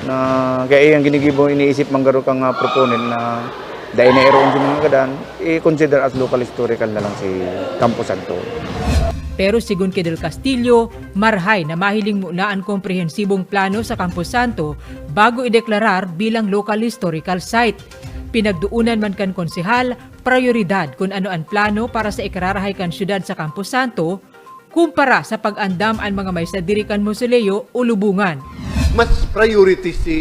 na kaya iyang ginigibo, iniisip man garo kang ah, proponent na dai na iroon si mga gadan, i-consider as local historical na lang si Campo Santo. Pero sigon ki Del Castillo, marhay na mahiling muna an komprehensibong plano sa Campo Santo bago ideklarar bilang local historical site. Pinagdoonan man kan konsehal, prayoridad kun ano an plano para sa ikararahay kan syudad sa Campo Santo, kumpara sa pag-andam an mga may sadiri kan mausoleo o lubongan. Mas priority si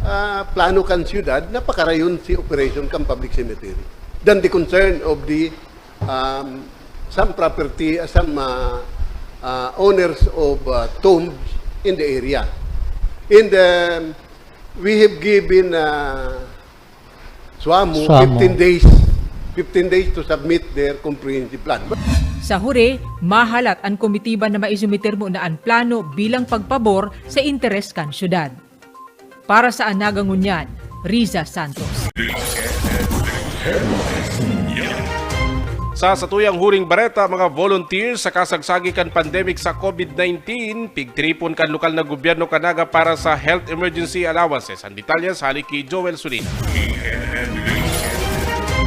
ah, plano kan siyudad na pakarayon si operation kan public cemetery than the concern of the um, some property, uh, some uh, uh, owners of uh, tombs in the area. And um, we have given uh, Suamo, Suamo. fifteen days, fifteen days to submit their comprehensive plan. Sa huri, mahalat an komitiba na maisumiter muna an plano bilang pagpabor sa interes kan syudad. Para sa Anaga Ngunyan, Riza Santos. Sa satuyang huring bareta, mga volunteers sa kasagsagi kan pandemic sa COVID nineteen, pigtiripon kan lokal na gobyerno kan Naga para sa health emergency allowances. Ang detalye sa hali ki Joel Sulina.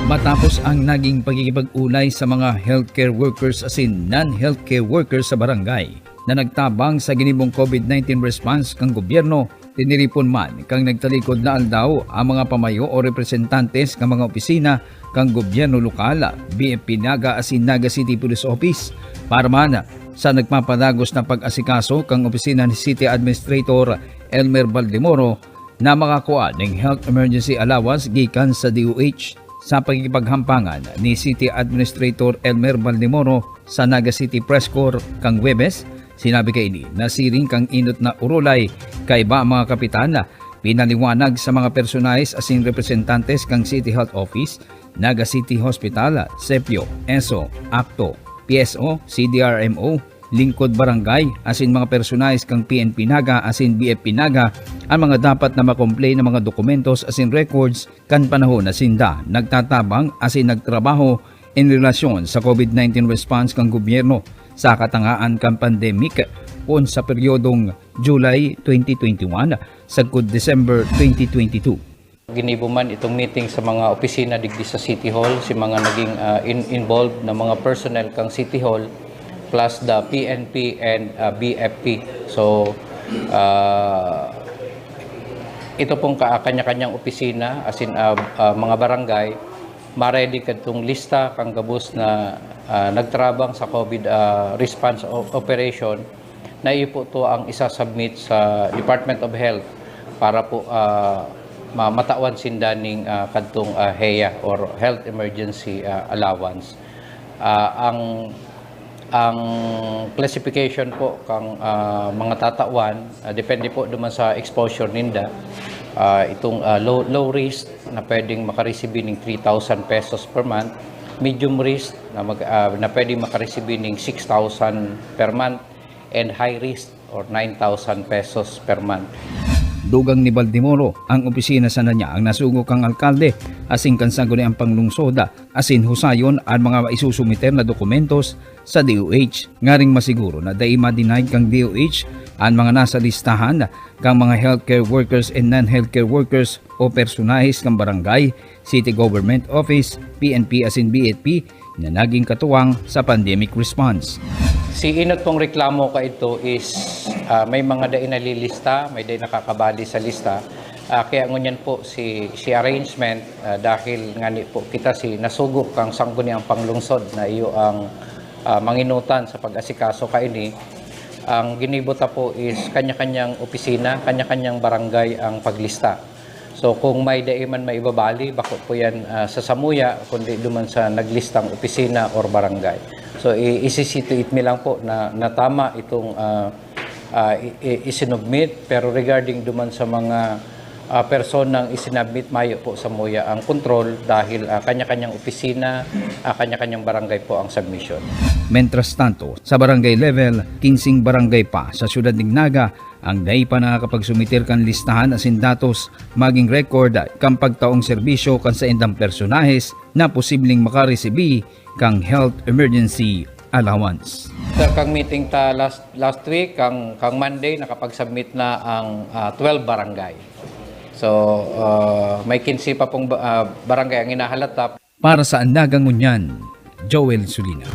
Matapos ang naging pagkikipag-ulay sa mga healthcare workers asin non-healthcare workers sa barangay na nagtabang sa ginibong COVID nineteen response kan gobyerno, tiniripon man kan nagtalikod na aldaw ang mga pamayo o representantes kan mga opisina kan gobyerno lokal, B F P Naga asin Naga City Police Office para man sa nagpapadagos na pag-asikaso kan opisina ni City Administrator Elmer Baldemoro na makakua nin health emergency allowance gikan sa D O H. Sa pakikipaghampangan ni City Administrator Elmer Baldemoro sa Naga City Press Corps kan Huwebes, sinabi kaini na siring kan inot na orolay, kaiba ang mga kapitan na pinaliwanag sa mga personahe asin representantes kan City Health Office, Naga City Hospital, Sepio, ESO, ACTO, P S O, C D R M O, lingkod barangay, asin mga personahe kan P N P Naga asin B F P Naga ang mga dapat na makomple na mga dokumentos asin records kan panahon na sinda nagtatabang asin nagtrabaho in relasyon sa COVID nineteen response kan gobyerno sa katangaan kan pandemic, kun sa peryodong July twenty twenty-one sagkod December twenty twenty-two. Ginibo man itong meeting sa mga opisina digdi sa City Hall, si mga naging, ah, in-, involved na mga personnel kan City Hall, plus the P N P and, ah, B F P. So, ah, ito pong ka-, kanya-kanyang opisina, as in, ah, ah, mga barangay, ma-ready kadtong lista kan gabos na, ah, nagtrabang sa COVID, ah, response o-, operation, na iyo po to ang isa-submit sa Department of Health para po, ah, ma-, matawan sinda ning, ah, kadtong, ah, heya or health emergency, ah, allowance. Ah, ang, ang classification po kang, ah, mga tatawan, ah, depende po duman sa exposure ninda. Ah, itong, ah, low, low risk na pwedeng makaresibi ning three thousand pesos per month, medium risk na mag-, ah, na pwedeng makaresibi ning six thousand per month, and high risk or nine thousand pesos per month. Dugang ni Baldemoro, ang opisina sana niya ang nasugo kang alkalde asin kan sangguniang panglungsod, asin husayon an mga isusumiter na dokumentos sa D O H. Ngaring masiguro na dai ma-denied kang D O H an mga nasa listahan kang mga healthcare workers and non-healthcare workers o personahes kan barangay, city government office, P N P asin B F P na naging katuwang sa pandemic response. Si inot pong reklamo kaidto is, ah, may mga dai nalilista, may dai nakakabali sa lista. Ah, kaya ngunyan po si, si arrangement, ah, dahil ngani po kita si nasugo kang sangguniang panglungsod na iyo ang ah, manginutan sa pag-asikaso kaini, ang ginibo ta po is kanya-kanyang opisina, kanya-kanyang barangay ang paglista. So, kung may dai man maibabali, bako po yan, ah, sa samuya, kundi duman sa naglistang opisina or barangay. So, i-, isi-situate mi lang po na, na tama itong, ah, ah, i-, i-, isinubmit. Pero regarding duman sa mga, ah, personang isinubmit, mayo po samuya ang kontrol dahil, ah, kanya-kanyang opisina, ah, kanya-kanyang barangay po ang submission. Mentras tanto, sa barangay level, kinsing barangay pa sa siyudad nin Naga ang dai pa nakakapagsumiter kan listahan asin datos magin record kan pagtaong serbisyo kan saindang personahes na posibleng makaresibi kan health emergency allowance. Sa kang meeting ta last, last week, kang, kang Monday, nakapag-submit na ang, ah, twelve barangay. So, ah, may kinse pa pong ba-, ah, barangay ang hinahalata. Para sa An Naga Ngunyan, Joel Sulina.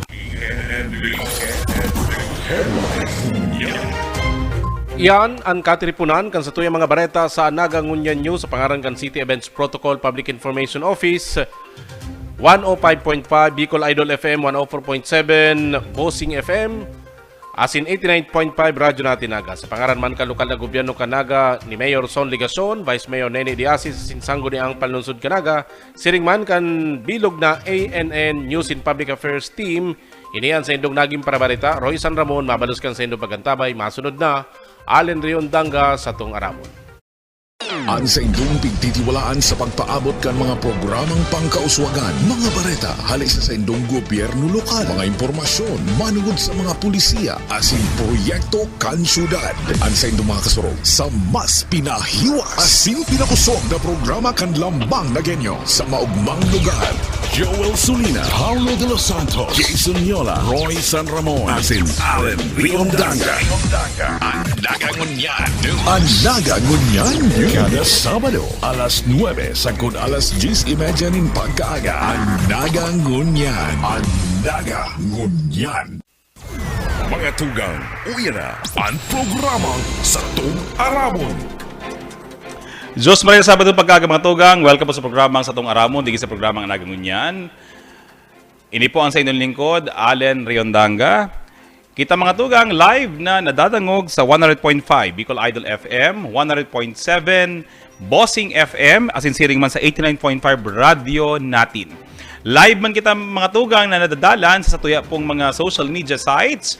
Yan an katiriponan kan satuyang mga bareta sa An Naga Ngunyan News sa pangaran kan City Events Protocol Public Information Office, one oh five point five Bicol Idol F M, one oh four point seven Bossing F M, asin eighty-nine point five Radyo Natin Naga. Sa pangaran man kan lokal na gobyerno kan Naga ni Mayor Son Legacion, Vice Mayor Nene Diasis, asin sangguniang panlungsod kan Naga, siring man kan bilog na A N N News and Public Affairs Team, ini an saindong nagin parabareta, Roy San Ramon, mabalos kan saindong pag-antabay, masunod na, Allen Riondanga, satong aramon. An saindong pigtitiwalaan sa pagpaabot kan mga programang pangkauswagan, mga bareta hale sa saindong gobyerno lokal, mga impormasyon manungod sa mga pulisiya asin proyekto kan syudad. An saindong mga kasurog sa mas pinahiwas asin pinakusog na programa kan Lambang Nagenyo sa maogmang lugar. Joel Sulina, Paulo de los Santos, Jason Yola, Roy San Ramon, asin Allen Riondanga. An Naga Ngunyan. An Naga Ngunyan. Kada Sabado, alas nuebe sagkod alas dyes y media nin pagkaaga. An Naga Ngunyan. An Naga Ngunyan. Mga tugang, uya na an programang Satong Aramon. Diyos Maria, Sabado pagkaaga, mga tugang. Welcome po sa programang Satong Aramon, digdi sa programang An Naga Ngunyan. Ini po ang sa inyong lingkod, Allen Riondanga. Kita, mga tugang, live na nadadangog sa one hundred point five Bicol Idol F M, one hundred point seven Bossing F M, asin siring man sa eighty-nine point five Radyo Natin. Live man kita, mga tugang, na nadadalan sa satuya pong mga social media sites,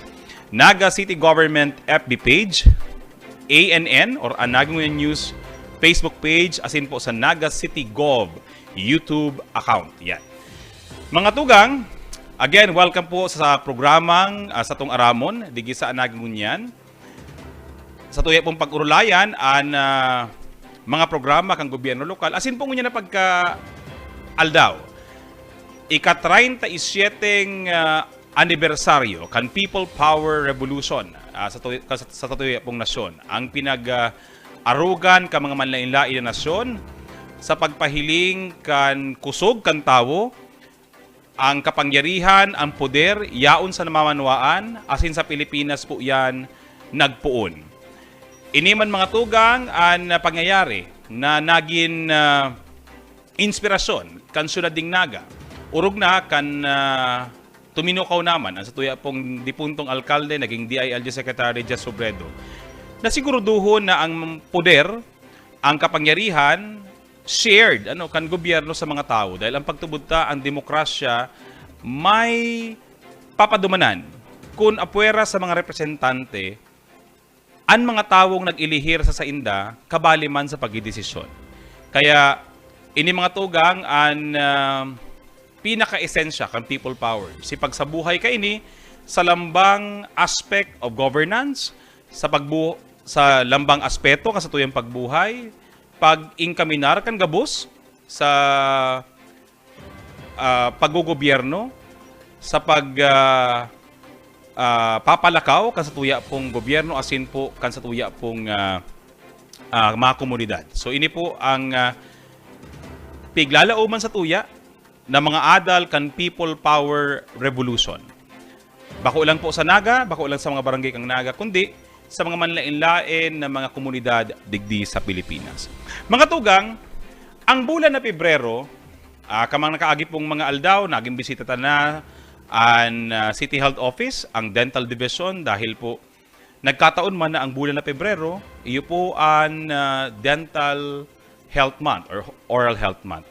Naga City Government F B page, A N N or An Naga Ngunyan News Facebook page, asin po sa Naga City Gov YouTube account. Yan. Mga tugang, again, welcome po sa programang, ah, Satong Aramon, digdi sa An Naga Ngunyan. Satuya pong pag-urulayan an, ah, mga programa kan gobyerno lokal. Asin po ngunyan na pagka-aldaw, ika-treinta y siete, ah, anibersaryo kan People Power Revolution, ah, sa tu-, sa, sa satuya pong nasyon. Ang pinag, ah, arogan kan mga manlaen-laen na nasyon sa pagpahiling kan kusog kan tawo, ang kapangyarihan, ang poder, yaon sa namamanwaan, asin sa Pilipinas po yan nagpoon. Ini man, mga tugang, an pangyayari na nagin, ah, inspirasyon kan syudad nin Naga. Orog na kan, ah, tuminukaw naman an satuya pong dipuntong alkalde, naging D I L G Secretary Jess Robredo, na siguraduhon na ang poder, ang kapangyarihan, shared, ano, kan gobyerno sa mga tawo. Dahil ang pagtubod ta, ang demokrasya, may papadumanan kun apwera sa mga representante, an mga tawong nag-elihir sa sainda, kabali man sa pagdedesisyon. Kaya, ini, mga tugang, an, ah, pinakaesensya kan People Power. Si pagsabuhay kaini sa lambang aspect of governance, sa pagbu-, sa lambang aspeto kan satuyang pagbuhay, pag-enkaminar kan gabos sa, ah, paggogobyerno, sa pag, ah, ah, papalakaw kan satuya pong gobyerno asin po kan satuya pong, ah, ah, mga komunidad. So, ini po ang, ah, piglalaoman satuya na mga adal kan People Power Revolution. Bako lang po sa Naga, bako lang sa mga barangay kan Naga, kundi sa mga manlaen-laen na mga komunidad digdi sa Pilipinas. Mga tugang, ang bulan na Pebrero, ah, kan mga nakaagi pong mga aldaw, nagin bisita ta na An, ah, City Health Office, ang Dental Division, dahil po nagkataon man na ang bulan na Pebrero, iyo po an, ah, Dental Health Month or Oral Health Month.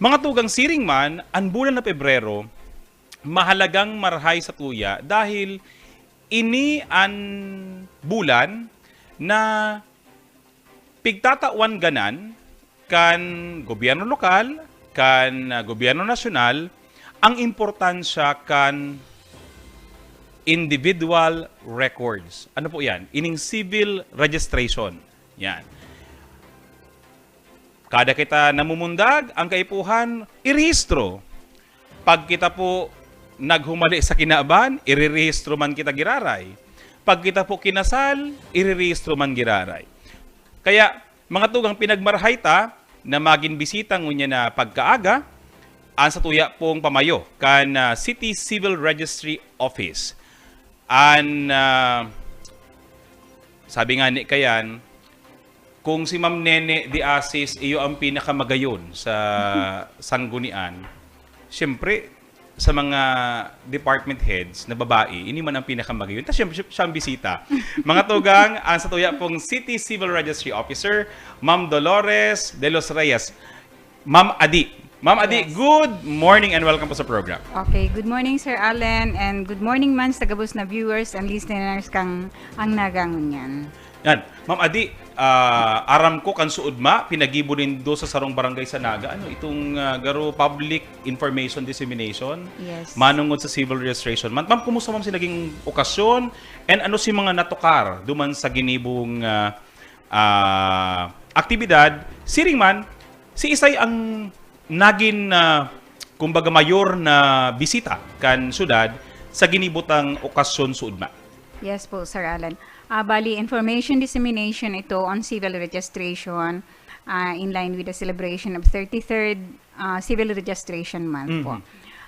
Mga tugang, siring man, ang bulan na Pebrero, mahalagang marhay sa tuya dahil ini an bulan na pigtatawan ganan kan gobyerno lokal, kan, ah, gobyerno nasyonal, ang importansya kan individual records. Ano po yan? Ining civil registration. Yan. Kada kita namumundag, ang kaipuhan, irehistro. Pag kita po naghumali sa kinaban, irerehistro man kita giraray. Pag kita po kinasal, irerehistro man giraray. Kaya, mga tugang, pinagmarhay ta na magin bisita ngunyan na pagkaaga, an sa tuya pong pamayo kan, ah, City Civil Registry Office. An, ah, sabi nga ni kayan, kung si Ma'am Nene de Asis, iyo ang pinakamagayon sa sanggunian, siyempre, sa mga department heads na babae, ini man ang pinakamagayon. Tas siyempre, siya ang bisita. Mga tugang, ang sa tuya pong City Civil Registry Officer, Ma'am Dolores de los Reyes. Ma'am Adi. Ma'am Adi, Yes. good morning and welcome po sa program. Okay, good morning, Sir Allen, and good morning man sa gabos na viewers and listeners kang Ang Naga Ngunyan. Yan. Ma'am Adi, ah, aram ko kan suodma, pinagibo nindo sa sarong barangay sa Naga. Ano itong, ah, garo public information dissemination? Yes. Manungod sa civil registration. Ma'am, ma'am, kumusta, ma'am, si naging okasyon? And ano si mga natukar duman sa ginibong, ah, ah, aktibidad? Siring man, si Isay ang nagin, ah, kumbaga, mayor na bisita kan syudad sa ginibutang okasyon suodma. Yes po, Sir Alan. Ah, bali, information dissemination ito on civil registration, ah, in line with the celebration of thirty-third, ah, Civil Registration Month po. Mhm.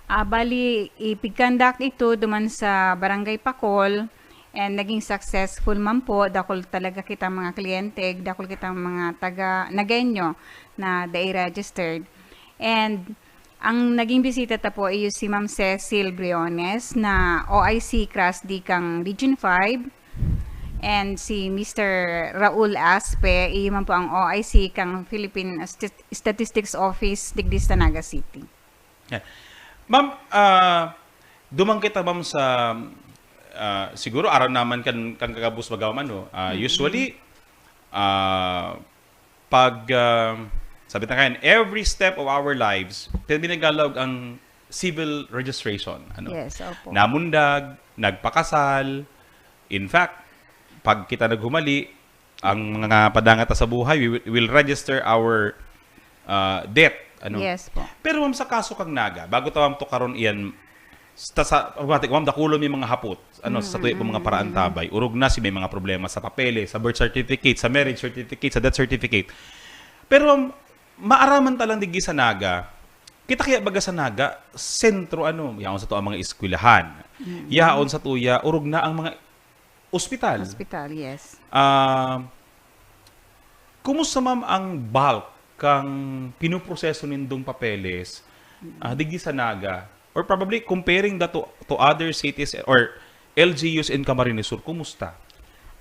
Ah, bali, ipigconduct ito duman sa Barangay Pakol, and naging successful man po. Dakul talaga kitang mga kliyente, dakul kitang mga taga Nagueño na dai registered. And ang naging bisita ta po iyo si Ma'am Cecil Briones na O I C CRASD kang Region five, and si Mister Raul Aspe, iyo man po ang O I C kang Philippine Stat-, Statistics Office digdi sa Naga City. Yeah. Ma'am, ah, duman kita, ma'am, sa, ah, siguro aram naman kan, kan kakabos magawa man, no? Ah, Mm-mm. Usually, ah, pag, ah, sabi ta kayan, every step of our lives, pinagalaog ang civil registration. Ano? Yes, opo. Namundag, nagpakasal. In fact, pag kita naghumali, ang mga padangat ta sa buhay, we will, will register our, ah, death. Ano? Yes po. Pero, ma'am, sa kaso kang Naga, bago ta, ma'am, tukaron iyan, sa, sa, automatic, ma'am, dakulon may mga hapot. Ano, sa tuyo pong mga paraan Mm-mm. tabay. Orog na si may mga problema sa papeles, sa birth certificate, sa marriage certificate, sa death certificate. Pero, ma'am, maaraman ta lang digdi sa Naga. Kita kaya baga sa Naga, sentro, ano, yaon sa to ang mga eskwelahan. Mm-mm. Yaon sa tuya, orog na ang mga ospital. Hospital, yes. Ah, kumusta, ma'am, ang bulk kang pinoproseso nindong papeles, Mm. ah, digdi sa Naga? Or probably comparing that to, to other cities or L G Us in Camarines Sur, kumusta?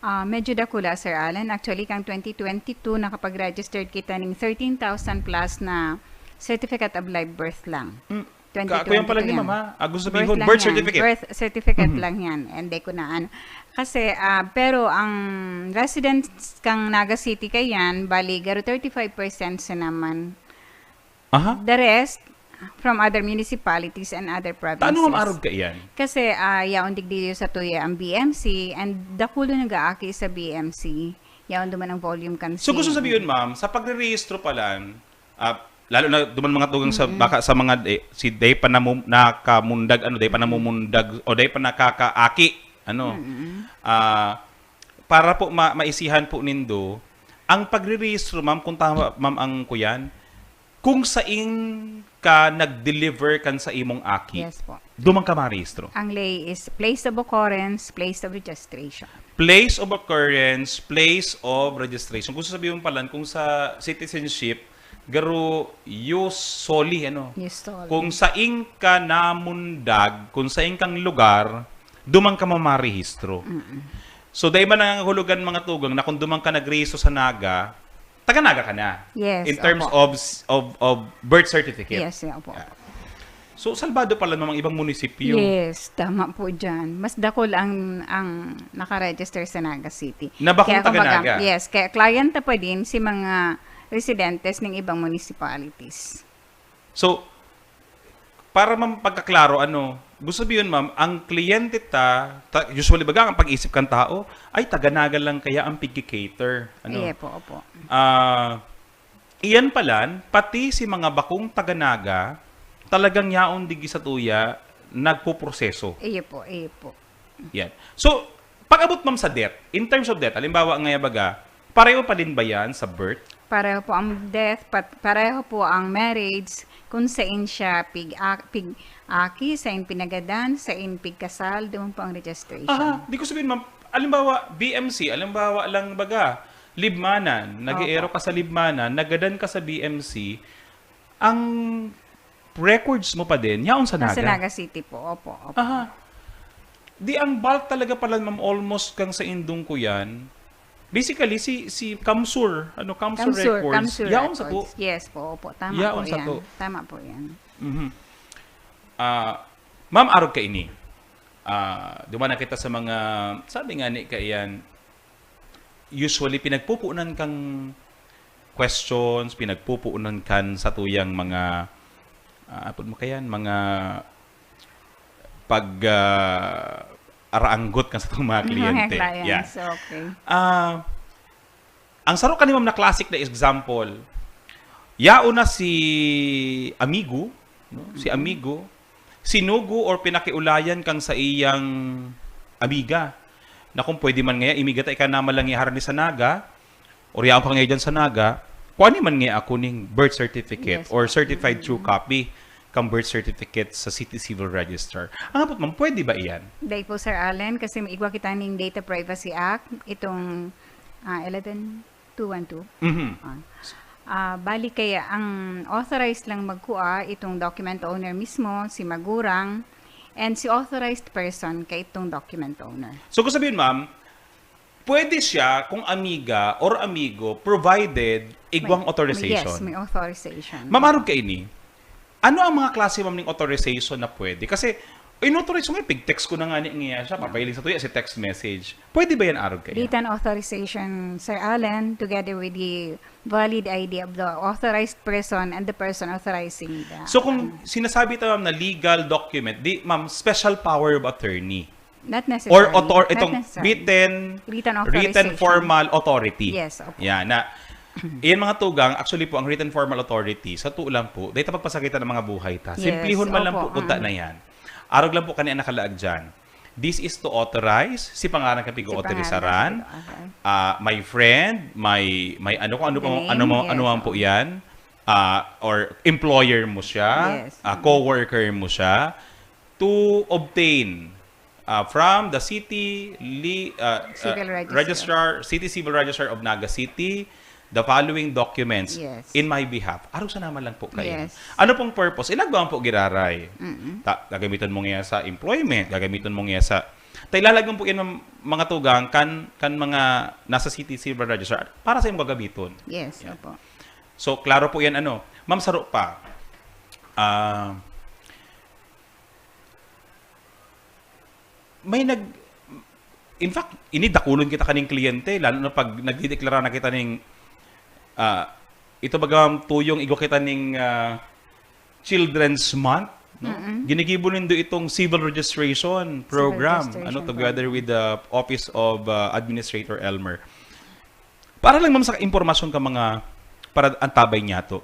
Ah, medyo dakula, Sir Alan. Actually, kang twenty twenty-two, nakapag-registered kita ning thirteen thousand plus na certificate of live birth lang. Mm. Ka-, kuya pala ni twenty-two yan. Ma'am, ha? Ah, gusto Birth sabihin, lang birth yan. Certificate. Birth certificate Mhm. lang yan. And di ko na ano. Kasi, ah, pero ang residents kang Naga City kayan, bali, garo thirty-five percent sa naman. Aha. The rest, from other municipalities and other provinces. Taano, ma'am, arog kaiyan? Kasi, ah, yaon digdi sa tuya ang B M C, and dakulo nag-aaki sa B M C. Yaon duman ang volume kan So, gusto same. Sabihin, ma'am, sa pagre-rehistro pa lang, ah, lalo na duman mga tugang sa, Mm-mm. baka sa mga, eh, si day pa namu-, nakamundag, ano, day pa Mm. namumundag, o day pa nakakaaki, ano. Mm-mm. Ah, para po ma-, maisihan po nindo, ang pagre-rehistro, ma'am, kung tama, ma'am, ang kuyan, kung sain ka nag-deliver kan sa imong aki, Yes po. duman ka marehistro? Ang lay is place of occurrence, place of registration. Place of occurrence, place of registration. Gusto sabihin pala, kung sa citizenship, Garo, ius soli, ano? Ius soli. Kung saing ka namundag, kung saing kang lugar, duman ka mamarehistro. Mm-mm. So, dai man nangangahulugan, mga tugang, na kung duman ka nagrehistro sa Naga, taga-Naga ka na. Yes, In terms opo. of, of, of birth certificate. Yes, yeah, opo. Yeah. So, salbado pala ng mga ibang munisipyo. Yes, tama po dyan. Mas dakul ang, ang nakaregister sa Naga City. Na bakong Kaya kumbaga, taga-Naga. Yes, kaya kliyente pa din si mga residentes ng ibang municipalities. So, para mapagkaklaro, ano, gusto sabihin, ma'am, ang kliyente ta, ta usually baga, ang pag-isip kan tao, ay, taga-Naga lang kaya ang pigki-cater. Ano? Iya po, opo. Ah, iyan palan, pati si mga bakong taga-Naga, talagang yaon digdi sa tuya, nagpoproseso. Iyo po, iyo po. Yan. So, pag-abot, ma'am, sa death, in terms of death, halimbawa nga, baga, pareho pa din ba yan sa birth? Pareho po ang death, pat, pareho po ang marriage, kung sain siya pig, a, pig aki, sain pinagadan, sain pigkasal, doon po ang registration. Aha, di ko sabihin, ma'am, halimbawa, B M C, halimbawa lang baga, libmanan, nag-eero Opo. ka sa libmanan, nagadan ka sa B M C, ang records mo pa din, yaon sa Naga. Nasa Naga City po, opo, opo. Aha. Di ang bulk talaga pala, ma'am, almost kang sa indong ko yan. Basically, si, si Kamsur, ano, Kamsur, Kamsur, Records, Kamsur yaon sa po. Records. Yes po, opo. Tama Yaon po sa yan. to. Tama po yan. Mhm. Ah, ma'am, arog kaini. Ah, duman na kita sa mga, sabi nga ni kaiyan, usually pinagpupunan kang questions, pinagpupunan kan sa tuyang mga, ah, apod mo kayan, mga pag, ah, araanggot kan sa itong mga kliyente. Mga clients, Yeah. Okay. Ah, ang saro ka ni ma'am na classic na example, yaon na si amigo, no? Si amigo, sinugo or pinakiulayan kang sa iyang amiga. Na kung pwede man ngaya, imiga ta ika naman lang harani sa Naga, or yaon ka ngaya dyan sa Naga, kuha ni man ngaya ako ning birth certificate Yes, or po. certified true copy kang birth certificate sa City Civil Register. Ang abot man, pwede ba iyan? Dahil po, Sir Allen, kasi may igwa kita ning Data Privacy Act, itong ah, eleven two one two. Mhm. Ah, ah, bali kaya ang authorized lang magkuha itong document owner mismo, si magurang, and si authorized person kay itong document owner. So, kung sabihin, ma'am, pwede siya kung amiga or amigo provided igwang May- authorization. Yes, may authorization. Ma'am, arog kaini, ano ang mga klase, ma'am, ning authorization na pwede? Kasi, inauthorize ko nga, pig-text ko na nga ni, niya siya, papailing sa tuya, si text message. Pwede ba yan, arog kaini? Written authorization, Sir Allen, together with the valid I D of the authorized person and the person authorizing the So, kung sinasabi ito, ma'am, na legal document, di, ma'am, special power of attorney. Not necessarily. Or author, Not itong necessarily. written, Written written authorization. Formal authority. Yes, opo. Yan na. Yan, mga tugang, actually po, ang written formal authority, sa tuo lang po, dahil ta pagpasakitan ng mga buhay ta. Yes, Simplihon man lang opo, po, punta mm. na yan. Arog lang po kani ang nakalaag dyan. This is to authorize, si pangaran ka pig-authorizaran. Si pangaran ka pig-authorizaran. Ah, my friend, my, my ano ko, ano The po, name, ano mo, yes, ano man po oo. Yan. Ah, or employer mo siya, Yes. ah, co-worker mo siya, to obtain ah, from the city li, ah, Civil ah, Registrar. Registrar, City Civil Registrar of Naga City, the following documents Yes. in my behalf. Arog sa naman lang po kayo. Yes. Ano pong purpose? Inagawan po giraray. Mm-mm. Ta, gagamiton mo nga sa employment, gagamiton mo nga sa... Ta, ilalagay po yan ng mga tugang kan, kan mga nasa City Civil Registrar para sa iyong gagamiton. Yes, Yan. Opo. So, klaro po yan, ano. Ma'am, saro pa. Ah, may nag... In fact, ini dakulon kita kaning kliyente, lalo na pag nagdideklara na kita ning, ah, ito baga tuyong igwa kita ning, ah, Children's Month, no? Mm-mm. Ginigibo nindo itong civil registration program, Registration ano, together Program. With the Office of, ah, Administrator Elmer. Para lang, ma'am, sa impormasyon ka mga para antabay niya to.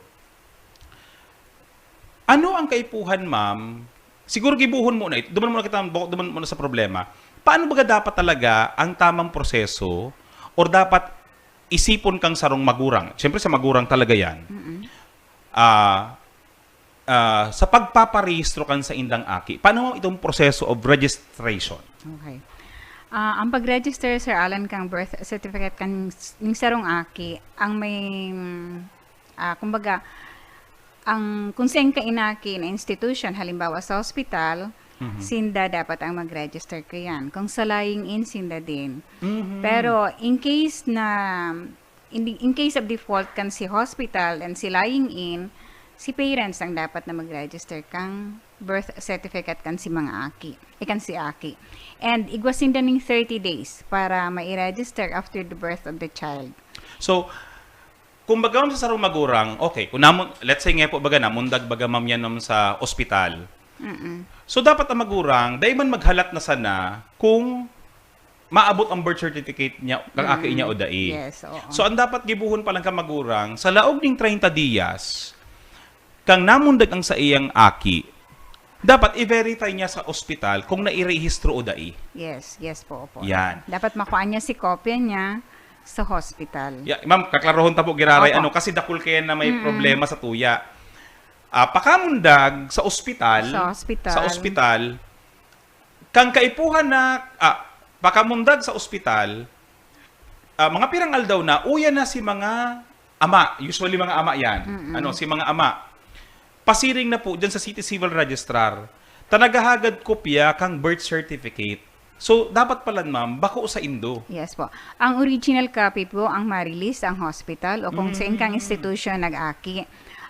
Ano ang kaipuhan, ma'am? Siguro gibuhon mo na, duman muna kita, duman muna sa problema. Paano ba dapat talaga ang tamang proseso or dapat isipon kang sarong magurang? Siyempre, sa magurang talaga yan. Mm-mm. Ah, ah, sa pagpaparehistro kan sa indang aki, paano itong proseso of registration? Okay. Ah, ang pag-register, Sir Alan, kang birth certificate kan s- ning sarong aki, ang may mm, Ah, kumbaga, ang, kung saan ka inaki na institution, halimbawa sa hospital, Mhm. sinda dapat ang mag-register ka yan. Kung sa lying-in, sinda din. Mhm. Pero in case na, in, in case of default kan si hospital and si lying-in, si parents ang dapat na mag-register kang birth certificate kan si mga aki, eh, kan si aki. And igwa sinda ning thirty days para mai-register after the birth of the child. So, kumbaga, sa sarong magurang, okay, kung namun-, let's say nga po, baga, namundag, baga, ma'am, yan, ma'am, sa ospital. Mm-mm. So, dapat ang magurang, dai man maghalat na sana kung maabot ang birth certificate niya, kang aki Mm, niya o dai. yes, oo. So, ang dapat gibohon pa lang ka magurang, sa laog ning treinta dias, kang namundag ang saiyang aki, dapat i-verify niya sa ospital kung nairehistro o dai. Yes, yes po, opo. Yan. Dapat makuha niya si kopya niya sa hospital. Ya, ma'am, kaklarohon ta po, giraray, Opo. ano, kasi dakul kaya na may Mm-mm. problema sa tuya. Ah, pakamundag sa ospital, Sa ospital. sa ospital, kang kaipuhan na, ah, pakamundag sa ospital, ah, mga pirang aldaw na, uya na si mga ama, usually mga ama yan. Mm-mm. Ano, si mga ama, pasiring na po dyan sa City Civil Registrar, ta naghahagad kopya kang birth certificate. So, dapat pala, ma'am, bako sa indo. Yes po. Ang original copy po ang ma-release ang hospital o kung sa Mm. inkang institution nag-aki.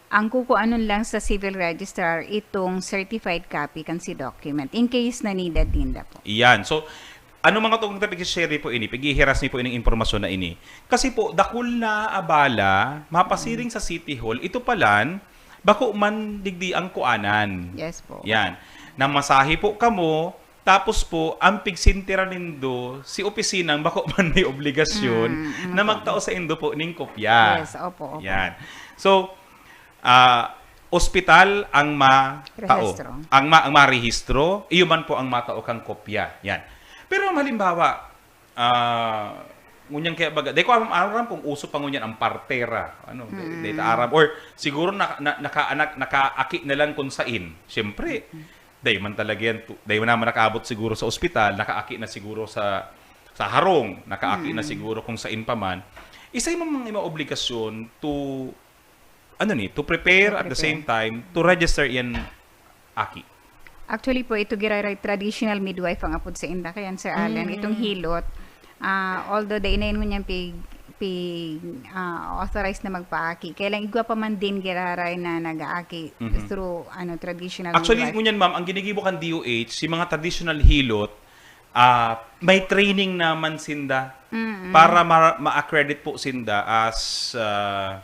Ang kukuanon lang sa civil registrar itong certified copy kan si document in case na needed ninda po. Iyan. So, ano mga tong pag-share po ini, paghihiras niyo po ining impormasyon na ini. Kasi po, dakul na abala, mapasiring Mm. sa City Hall, ito palan, bako man digdi ang kuanan. Yes po. Yan. Namasahe po kamo, tapos po, ang pigsintiran nindo, si opisinang bako man may obligasyon Mm, mm na po. magtao sa indo po ning kopya. Yes, opo, opo. Yan. So, ah, ospital ang matao. Rehistro. Ang ma-, ang marehistro, iyo man po ang matao kang kopya. Yan. Pero halimbawa, ah, ngunyan kaya baga, di ko aram, aram kung uso pa ngunyan ang partera. Ano, di, Mm. di ta aram. Or siguro na, na, naka-, anak, nakaaki na lang kung sain. Siyempre, Mm. dai man talaga yan, tu-, dai man naman nakaabot siguro sa ospital, nakaaki na siguro sa, sa harong, nakaaki na Mm. siguro kung sain pa man. Isa yung mga, mga obligasyon to, ano ni, to prepare To at the prepare. same time, to register yan aki. Actually po, ito giraray traditional midwife ang apod sa inda. Kaya, Sir Allen, Mm. itong hilot, ah, although dai na yun ngunyan pig-, pig-, ah, authorized na magpaaki, kaya lang igwa pa man din giraray na nag-aaki Mhm. through, ano, traditional Actually, midwife. ngunyan, ma'am, ang ginigibo kan D O H, si mga traditional hilot, ah, may training naman sinda Mm-mm. para ma-, ma-accredit po sinda as, ah,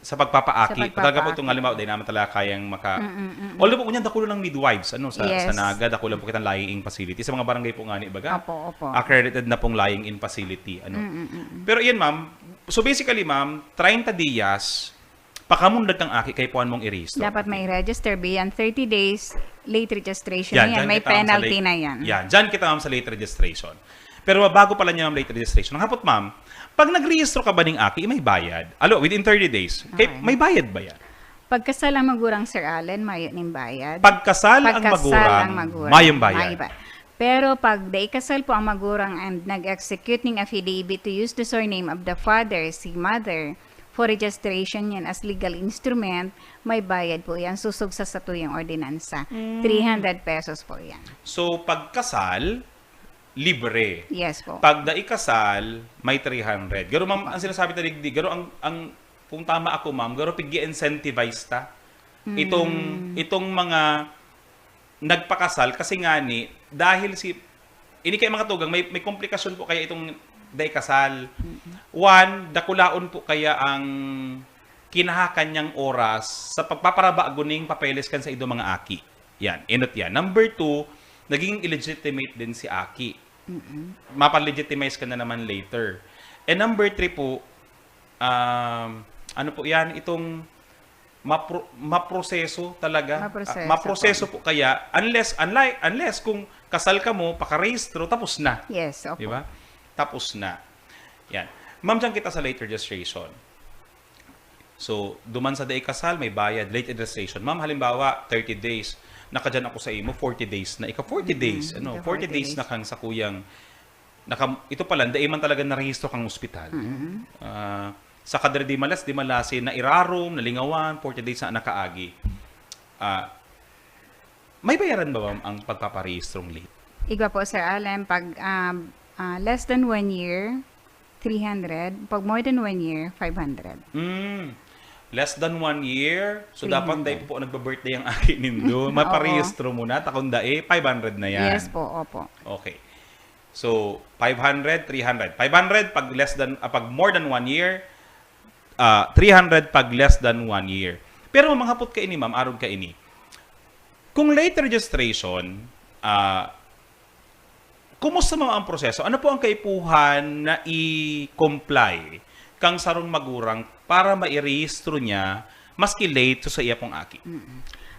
sa pagpapaaki. Sa Talaga po itong pagpapaaki. halimbawa, dahil naman talaga kayang maka-, Mm, mm, mm. Although po, ngunyan, dakul lang midwives, ano, sa, Yes. sa Naga, dakul lang po kitang lying-in facility. Sa mga barangay po nga ni, baga, Opo, opo. accredited na pong lying-in facility, ano. Mm, mm, mm. Pero iyan, ma'am, so basically, ma'am, treinta dias, pakamundag kang aki, kaipuhan mong i-rehistro. Dapat Okay. may register beyond thirty days, late registration Yan, na yan. dyan May kita, ma'am, sa penalty late, na yan. yan, dyan kita, ma'am, sa late registration. Pero bago pala niya, ma'am, late registration. Ang hapot, ma'am, pag nagrehistro ka ba ning aki, may bayad? Alo, within thirty days. Kay, Okay. may bayad ba yan? Pagkasal ang magurang, Sir Allen, mayo ning bayad. Pagkasal ang Pagkasal magurang, ang magurang, mayong bayad. may ba-, Pero pag dai kasal po ang magurang and nag-execute ning affidavit to use the surname of the father, si mother, for registration yan as legal instrument, may bayad po yan, susog sa satuyang ordinansa. Mm. Three hundred pesos po yan. So, pagkasal, libre. Yes po. Pag dai kasal, may three hundred. Garo, ma'am, ang sinasabi ta digdi, garo ang, ang, kung tama ako, ma'am, garo pigi-incentivize ta. Itong, Mm. itong mga nagpakasal kasi nga ni, dahil si, ini kaya mga tugang, may, may komplikasyon po kaya itong dai kasal. Mm. One, dakulaon po kaya ang kinahakan niyang oras sa pagpaparabago ning papeles kan sa ido mga aki. Yan, enot yan. Number two, naging illegitimate din si aki. Mm-mm. Mapa-legitimize ka na naman later. And number three po, um, ano po yan, itong mapro-, maproseso talaga. Maproseso Ah, maproseso po. po kaya, unless, unlike, unless kung kasal ka mo, pakarehistro, tapos na. Yes, opo. Di ba? Tapos na. Yan. Ma'am, dyan kita sa late registration. So, duman sa dai kasal, may bayad, late registration. Ma'am, halimbawa, thirty days, nakadyan ako sa imo, forty days na. Ika forty Mm, days, ano, ika forty forty days days. na kang sa kuyang, naka-, ito pala, dai man talaga narehistro kang ospital. Mm. Ah, Saka diri di malas, di malasi, nairarom, nalingawan, forty days na nakaagi. Ah, may bayaran ba, ma'am, ang pagpaparehistrong late? Igwa po, Sir Allen, pag um, uh, less than one year, three hundred. Pag more than one year, five hundred. Mm. Less than one year, so dapat Three hundred. Dahil po nagbe-birthday ang aki nindo, maparehistro mo na, takong dae, five hundred na yan. Yes po, opo. Okay. So, five hundred, three hundred. Five hundred pag less than, ah, pag more than one year, ah, three hundred pag less than one year. Pero manghapot ka ini, ma'am, arog ka ini. Kung late registration, ah, kumusta, ma'am, ang proseso? Ano po ang kaipuhan na i-comply kang sarong magurang para mairehistro niya maski late sa iya pong aki?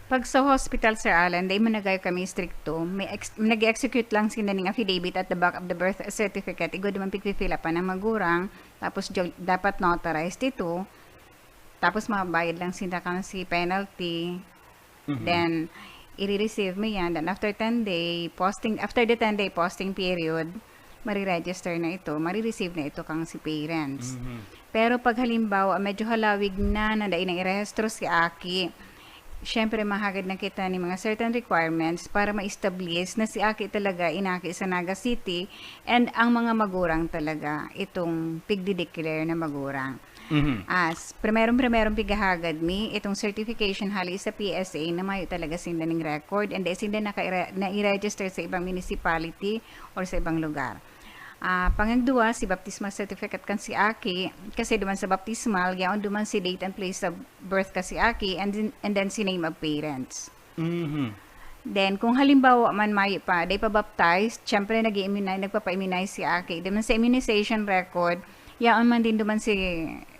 Pag sa hospital, Sir Alan, dai man nagayo kami stricto. May ex- nag-execute lang sila ning affidavit at the back of the birth certificate. Igwa duman pigpi-fill up ang magurang, tapos jo- dapat notarized ito. Tapos mabayad lang sila kan si penalty. Then, i-receive mo yan. Then after ten day posting, after the ten day posting period, mariregister na ito, marireceive na ito kang si parents. Pero pag halimbawa, medyo halawig na, na dai na irehistro si aki, syempre mahagad na kita ni mga certain requirements para ma-establish na si aki talaga inaki sa Naga City and ang mga magurang talaga itong pigdi-declare na magurang. Mhm. As, primerong-primerong pigahagad mi itong certification hali sa P S A na mayo talaga sinda ning record and dai sinda naka-, nai-register sa ibang municipality or sa ibang lugar. Ah, pangagduwa, si baptismal certificate kan si aki, kasi duman sa baptismal, yaon duman si date and place of birth ka si aki, and, then- and then si name of parents. Mhm. Then, kung halimbawa man mayo pa, dai pa baptized, syempre nag-immunize, nagpapa-immunize si aki. Duman sa immunization record, yaon man din duman si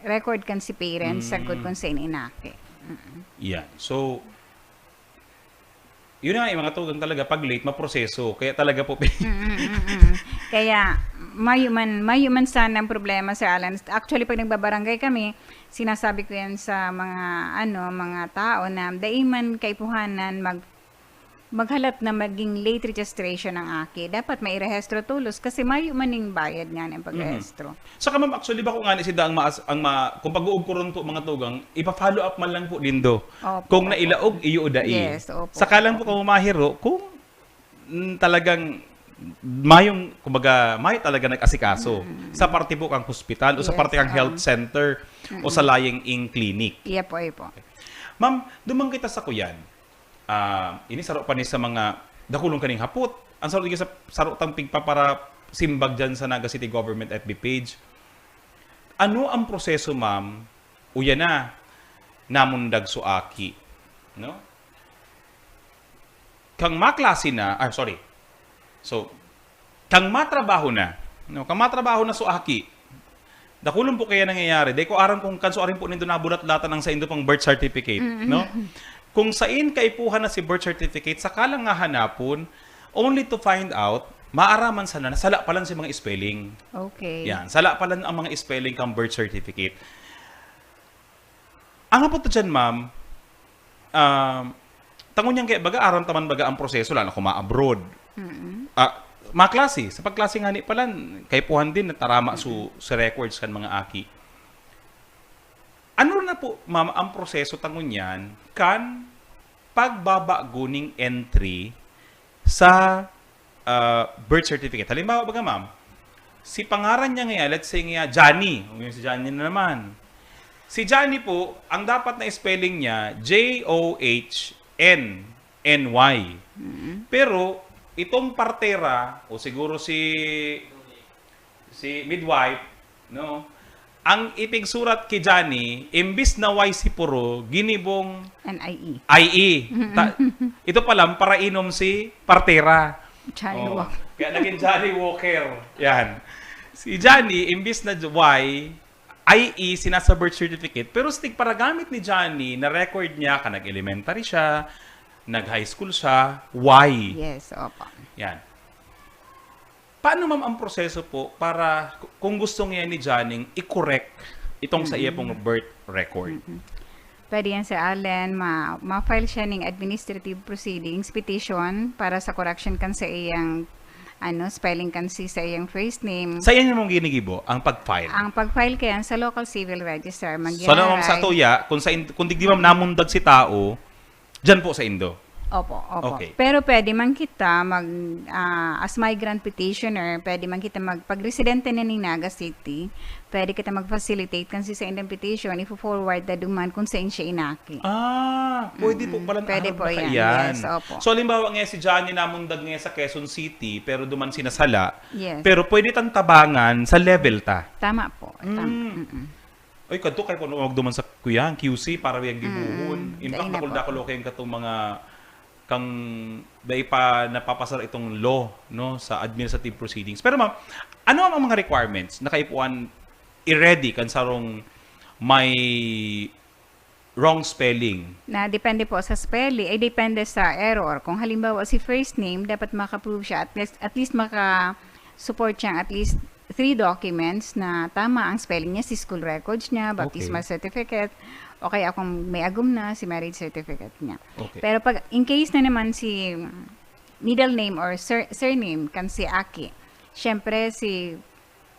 record kan si parents, sagkod kung sa inaki. Mm-mm. Yan. So, yun nga, yung mga tugang talaga, pag late, maproseso. Kaya talaga po, Mm-mm. Kaya, mayo man, mayo man sana ang problema, Sir Alan. Actually, pag nagbabarangay kami, sinasabi ko yan sa mga, ano, mga tao na dai man kaipuhanan mag, maghalat na maging late registration ang aki. Dapat may rehistro tulos kasi mayo man ning bayad nga ng pagrehistro. Saka, ma'am, actually, bako nga ni sida ang, maas, ang ma, kung pag-uugkuron po, mga tugang, ipa-follow up man lang po nindo. Opo, Kung opo. Nailaog, iyo dai. Yes, opo, Saka lang po kamo mahiro kung mm, talagang mayong, kumbaga, may talaga nag-asikaso sa parte po kang hospital o sa Yes, parte kang ah. Health center o sa lying-in clinic. Iya po, iya po. Ma'am, duman kita sa kuyan. Ah, ini saro pa ni sa mga dakulong kaning hapot. Ang saro, sa, saro tang pigpapara simbag dyan sa Naga City Government F B page. Ano ang proseso, ma'am? Uya na, namundag so aki. No? Kang maklase na, ah, sorry. So, kang matrabaho na, no? Kang matrabaho na so aki. Dakulon po kaya nangyayari. Dai ko aram kung kanso arin po nindo nabulat-latan ang saindo pang birth certificate, no? Kung sain kaipuhan na si birth certificate, saka lang nga hanapon, only to find out, maaraman sana na sala palan si mga spelling. Okay. Yan, sala palan ang mga spelling kang birth certificate. Ang hapot to dyan, ma'am, um, tangon niyang kaya baga, aram taman baga ang proseso, lalo kung ma-abroad. Ah, maklase, sa pagklase nga ni palan, kaipuhan din, natarama su, sa records kan mga aki. Ano na po, ma'am, ang proseso tangon niyan kan pagbabago ning entry sa ah, birth certificate? Halimbawa, baga, ma'am, si pangaran niya ngayon, let's say nga, Johnny. O, yun si Johnny na naman. Si Johnny po, ang dapat na spelling niya, J O H N N Y. Pero, itong partera, o siguro si si midwife, no? Ang ipigsurat ki Johnny, imbis na Y si puro, ginibong N I E. I E. Ta, ito pala, para inom si partera. Johnny Oh, Walker. Kaya naging Johnny Walker. Yan. Si Johnny, imbis na Y, I E, sinasa birth certificate. Pero sa tigparagamit ni Johnny, na-record niya, ka nag-elementary siya, nag-high school siya, Y. Yes, opo. Yan. Paano, ma'am, ang proseso po para k- kung gusto niya ni Johnny i-correct itong sa iya pong birth record? Pwede yan, Sir Allen. Ma, ma-file siya ng administrative proceedings, petition, para sa correction kan sa iyang ano, spelling kan si sa iyang first name. Sa inyo mong ginigibo, ang pag-file. Ang pag-file kaya sa local civil register, mag So, ano, ma'am, sa tuya, kung, sa in, kung digdi, ma'am, namundag si tao, dyan po sa indo. Opo, opo. Okay. Pero pwede man kita mag, ah, as migrant petitioner, pwede man kita mag, pag residente na ning Naga City, pwede kita mag-facilitate kan si sa indang petition, ifo-forward na duman kung saan siya inaki. Ah, pwede po pala Pwede araw po na yan. kaiyan. Yes, opo. So, halimbawa nga si Johnny namundag nga sa Quezon City, pero duman sinasala, Yes. pero pwede tang tabangan sa level ta. Tama po. Tama. Mm. Mm-mm. Ay, kadto kay puno magduman sa kuya, ang Q C, para wiyang gibuhon. In Dai fact, na dakul-dakul okay ang katong mga kang dai pa napapasar itong law, no, sa administrative proceedings. Pero ma'am, ano ang mga requirements na kaipuhan i-ready kan sarong may wrong spelling? Na depende po sa spelling, ay depende sa error. Kung halimbawa si first name, dapat makaprove siya, at least, at least maka-support siyang at least three documents na tama ang spelling niya, si school records niya, baptismal certificate, o kaya kung may agom na, si marriage certificate niya. Okay. Pero pag in case na naman si middle name or sur- surname kan si aki, syempre si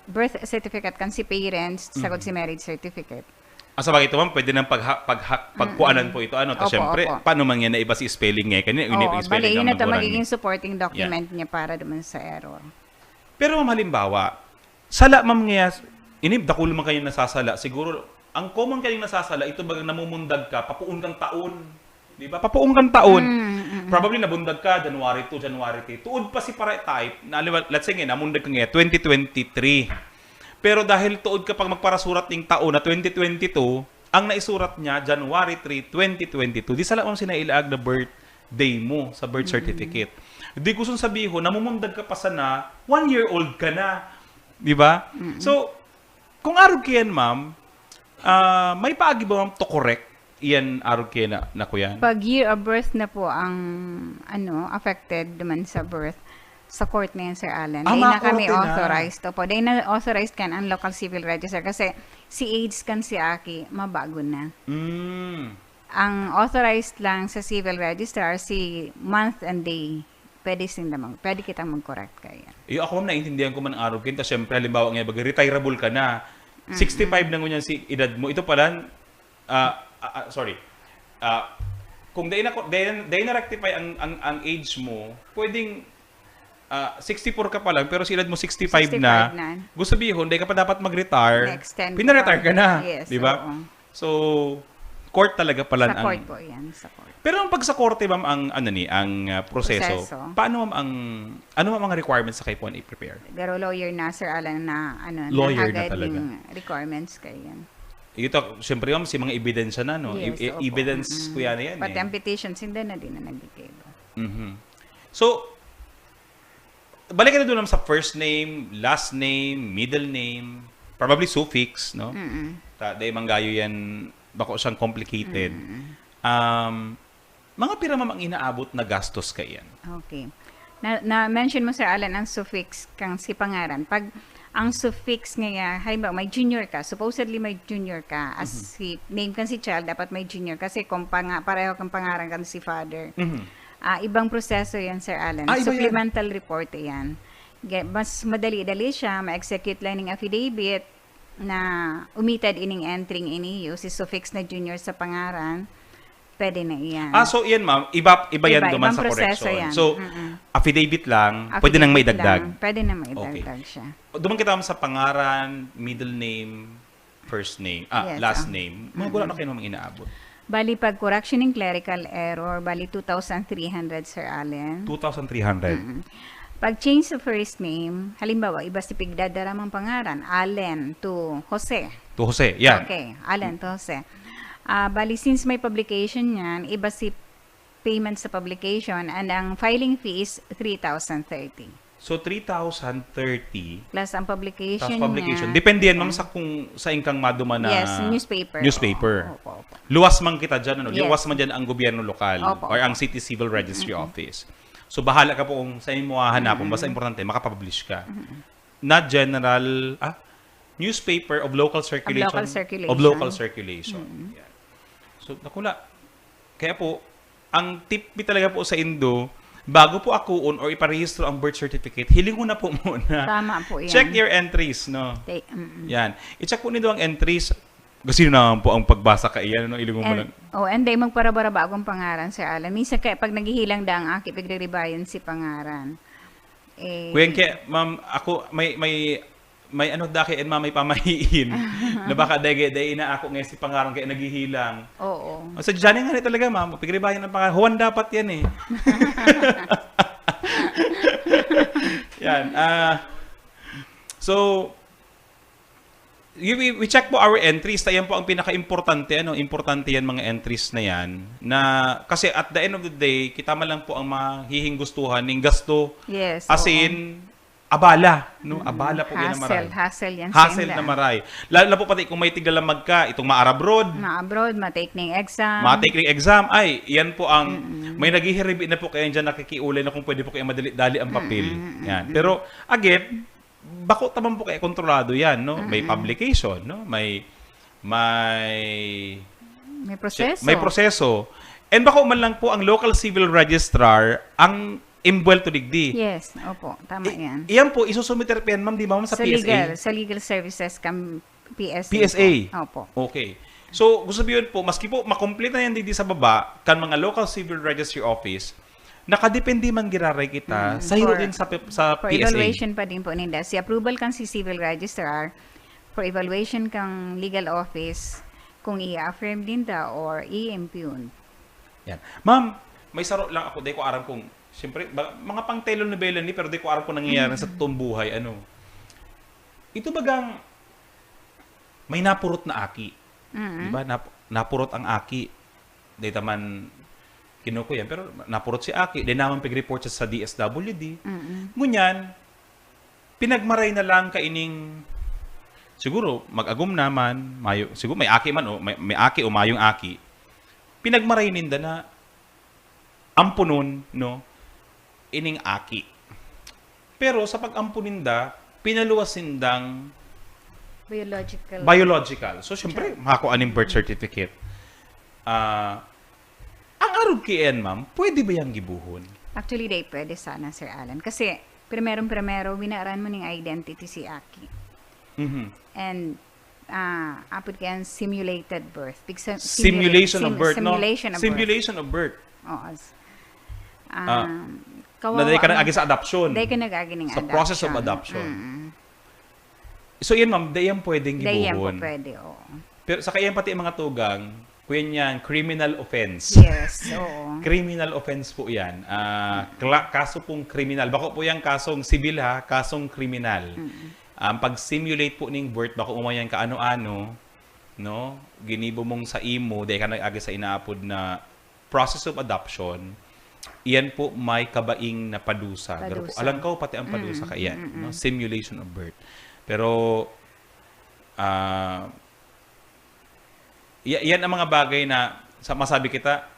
birth certificate kan si parents, sagod si marriage certificate. Ah, sa bagay ito, ma'am, pwede nang pagha, pagha, pagkuanan po ito, ano, ta Opo, syempre, opo. Paano man yan na iba si spelling nga, kanya, yun Oo, yung spelling bali, yun ang na ito nagkuanan magiging niya. Supporting document niya para duman sa error. Pero ma'am, halimbawa, sala, ma'am, nga, ini, dakul man kayo nasasala, siguro, ang common kayong nasasala, ito bagang namumundag ka, papuon kang taon. Di ba? Papuon kang taon. Mm, mm, mm. Probably nabundag ka, January two, January three. Tuod pa si para type, na, let's say nga, namundag ka nga, twenty twenty-three. Pero dahil tuod ka pag magparasurat ning taon na twenty twenty-two, ang naisurat niya, January three, twenty twenty-two. Di sala, ma'am, si nailaag na birthday mo sa birth certificate. Di gustong sabihon, namumundag ka pa sana, one year old ka na. Di ba? So, kung arog kayan, ma'am, ah, may paagi ba, ma'am, to correct iyan arog kayan na, na kuyan? Pag year of birth na po ang ano affected duman sa birth, sa court na yan, Sir Alan. Ah, Dahil mga na kami korte na. Authorized. Opo, dahil na authorized kan ang local civil register kasi si age kan si aki, mabago na. Mm. Ang authorized lang sa civil register si month and day. Pwede sinda mag, pwede kitang mag-correct kaya. Iyo, ako, ma'am, naintindihan ko man ang arog kayan. Ta, syempre, halimbawa nga, baga, retirable ka na. Sixty-five na ngunyan si edad mo. Ito pala, ah, ah, ah, sorry. Ah, kung dahil na, dahil, dahil na-rectify ang, ang, ang age mo, pwedeng ah, sixty-four ka pa lang, pero si edad mo sixty-five na. Sixty-five na. Gusto bihon, dahil ka pa dapat mag-retire. Na-extend ko Pina-retire pa. Ka na, Yes, di ba? Oo. So, court talaga pala Sa ang... court po yan, sa court. Pero ang pag sa korte, ma'am, ang ano ni, ang ah, proseso, Proseso. Paano, ma'am, ang, ano, ma'am, ang requirements sa kaipuhan i-prepare? Pero lawyer na, Sir Alan, na ano, Lawyer na nahagad talaga. Yung requirements kayo yan. Ito, siyempre, ma'am, si mga ebidensya na, no? Yes, E- e- opo. Evidence Mm-mm. ko yan, yan Pati eh. Ang petition, sinda na din na nagbigay ba? Mhm. So, balik na doon sa first name, last name, middle name, probably suffix, no? Mm-mm. Ta, dahil manggayo yan, bako siyang complicated. Mm-mm. Um, mga pira, ma'am, ang inaabot na gastos ka yan? Okay. Na, na-mention mo, Sir Alan, ang suffix kang si pangaran. Pag ang suffix nga, halimbawa, may junior ka, supposedly may junior ka, as Mhm. si name kan si child, dapat may junior kasi kung panga, pareho kang pangaran kan si father. Mhm. Ah, ibang proseso yan, Sir Alan. Ah, iba yan. Supplemental report yan. Ge- Mas madali-dali siya, ma-execute lang ng affidavit na omitted ining entry ini, si suffix na junior sa pangaran, pwede na iyan. Ah, so iyan, ma'am, iba, iba yan Iba, duman ibang sa proseso correction. Yan. So, Mm-mm. Affidavit lang, Affidavit pwede nang maidagdag. Lang. Pwede na maidagdag siya. Duman kita, ma'am, sa pangaran, middle name, first name, ah, Yes, last ah. name. Mga gula na kayo namang inaabot. Bali, pag correction ng clerical error, bali two thousand three hundred, Sir Allen. Two thousand three hundred. Mm. Pag change sa first name, halimbawa, iba si pigdadaramang pangaran, Allen to Jose. To Jose, yan. Okay, Allen to Jose. Ah, bali, since may publication yan, iba si payment sa publication, and ang filing fee is three thousand thirty. So, three thousand thirty. Plus ang publication Tapos publication. niya. Depende yan, ma'am, Yeah. sa kung sa ingkang maduma na Yes, newspaper. newspaper. Oo, opo, opo. Luwas man kita dyan, ano? Yes. Luwas man dyan ang gobyerno lokal Opo, or opo. Ang city civil registry office. So, bahala ka po kung saan mo hahanapon. Basta importante, makapublish ka. Na general, ah, newspaper of local circulation. Of local circulation. Of local circulation. Yan. So, nakula. Kaya po, ang tip mi talaga po sa indo, Bago po akuon or iparehistro ang birth certificate, hilingon na po muna. Tama po yan. Check your entries, no? Te- mm-mm. Yan. I-check po nindo ang entries. Kasi naman po ang pagbasa kaiyan, no? Hilingon mo lang. And, oh, and then magparabara bagong pangaran, Sir Alan. Minsan kaya pag naghihilang da ang aki, pagre-rebayan si pangaran. Eh, Kuya, kaya, ma'am, ako, may, may, may ano, daki, and ma'am, may pamahiin. Na baka dahil, dahil na ako ngayon si pangaran, kaya naghihilang. Oo. Sa Johnny nga talaga, ma'am, pagribayan ng pangalan. Juan dapat yan eh. Yan. Ah, so, we, we, we check po our entries. Yan po ang pinaka-importante, ano, importante yan, mga entries na yan. Na, kasi at the end of the day, kita man lang po ang mahihinggustuhan ning gasto. Yes. As Oo. in, abala, no? Abala po yan na maray. Hassle, hassle yan. Hassle Senda. Na maray. Lalo na po pati kung may tiglalamag ka, itong ma-abroad, Ma-abroad, ma-take na yung exam. ma-take na yung exam, ay, yan po ang, may naghihiribi na po kayo dyan, nakikiulay na kung pwede po kayo madali-dali ang papel. Mm, mm, Yan. mm. Pero, again, bako taman po kayo kontrolado yan, no? May Mm, mm. Publication, no? May, may, May proseso. May proseso. And bako man lang po ang local civil registrar ang imbuwelto digdi. Yes, opo. Tama I- yan. Iyan po, isusumiter po yan, ma'am, di ba, ma'am, sa, Sa P S A? legal, sa legal services kam P S A. P S A. Po. Opo. Okay. So, gusto sabihin po, maski po makompleta yan digdi sa baba, kan mga local civil registry office, nakadepende man giraray kita, Mm, sa hiro for- din sa, P- sa For P S A. Evaluation pa din po ninda. Si approval kan si civil registrar, for evaluation kang legal office, kung i-affirm din da or i-impugn. Yan. Ma'am, may saro lang ako, di ko aram kung, siyempre, ba- mga pang telenovela ni, pero di ko aram kung nangyayari sa totoong buhay, ano. Ito bagang may napurot na aki. Mm. Di ba? Nap- napurot ang aki. Di taman kinukuyan, pero napurot si aki. Di naman pag-report siya sa D S W D. Mm-mm. Ngunyan, pinagmaray na lang kaining, siguro, mag-agom naman, mayo, siguro may aki man, o may, may aki o mayong aki. Pinagmaray ninda na ampunon, no, ining aki. Pero sa pag-ampon ninda, pinaluwas nindang Biological. Biological. So, syempre, makakuha ning birth certificate. Ah, ang arog ki yan, ma'am, pwede ba yang gibuhon? Actually, di pwede sana, Sir Alan. Kasi, primerong-primero, winaaran mo ning identity si aki. Mhm. And, ah, apod kayan, simulated birth. Big sa- Simulation simula- of birth, sim- no? Simulation of birth. Simulation of birth. Oo. Ah, Um, na dahil ka kawawa- nag-agi sa adoption. Dahil ka nag-agi ning Sa process of adoption. Adoption. Mm. So, yan, ma'am, dahil yan pwedeng Dahil yan po gibuhon. Pwede, oo. Pero sa kaya pati ang mga tugang, kuya niyan, criminal offense. Yes, oo. Criminal offense po yan. Ah, kla- kaso pong kriminal. Bako po yung kasong sibil ha, kasong kriminal. Ang pag-simulate po ning birth, bako umayan ka ano-ano, no? Ginibo mong sa imo, dahil ka nag-agi sa inaapod na process of adoption, iyan po may kabaing na padusa. Pero po, Padusa. Alangkaw pati ang padusa Mm, kaiyan, mm, no? Mm. Simulation of birth. Pero, ah, i- yan ang mga bagay na sa masabi kita,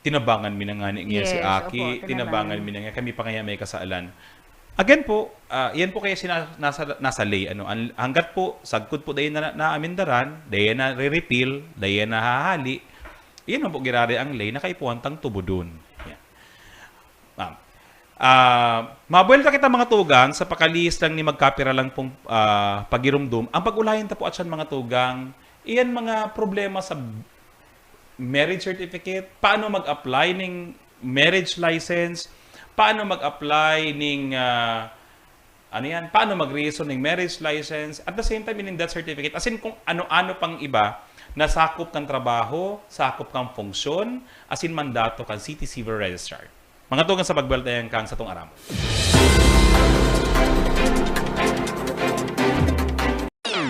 tinabangan mi na nga ni niya si Yes, Aki, opo, tinabangan tinabangan. Mi na nga, kami pa kaya may kasalan. Again po, ah, yan po kaya sina, nasa, nasa lay, ano, ang, hanggat po, sagkod po dahil na, na amindaran, dahil na re-repeal, dahil na hahali, yan po girari ang lay na kaipuhan tang tubudon. Yan. Ma'am. Ah, mabuelta kita mga tugang sa pakalihis lang ni magkapira lang pong ah, pagirumdom. Ang pag-ulayan ta po at siyan mga tugang, iyan mga problema sa marriage certificate, paano mag-apply ning marriage license, paano mag-apply ning ah, ano yan, paano mag-reason ning marriage license, at the same time, in that certificate, as in kung ano-ano pang iba na sakop kang trabaho, sakop kang funksyon, as in mandato kang City Civil Registrar. Mga tugang sa pagbaltayan kang satong aram.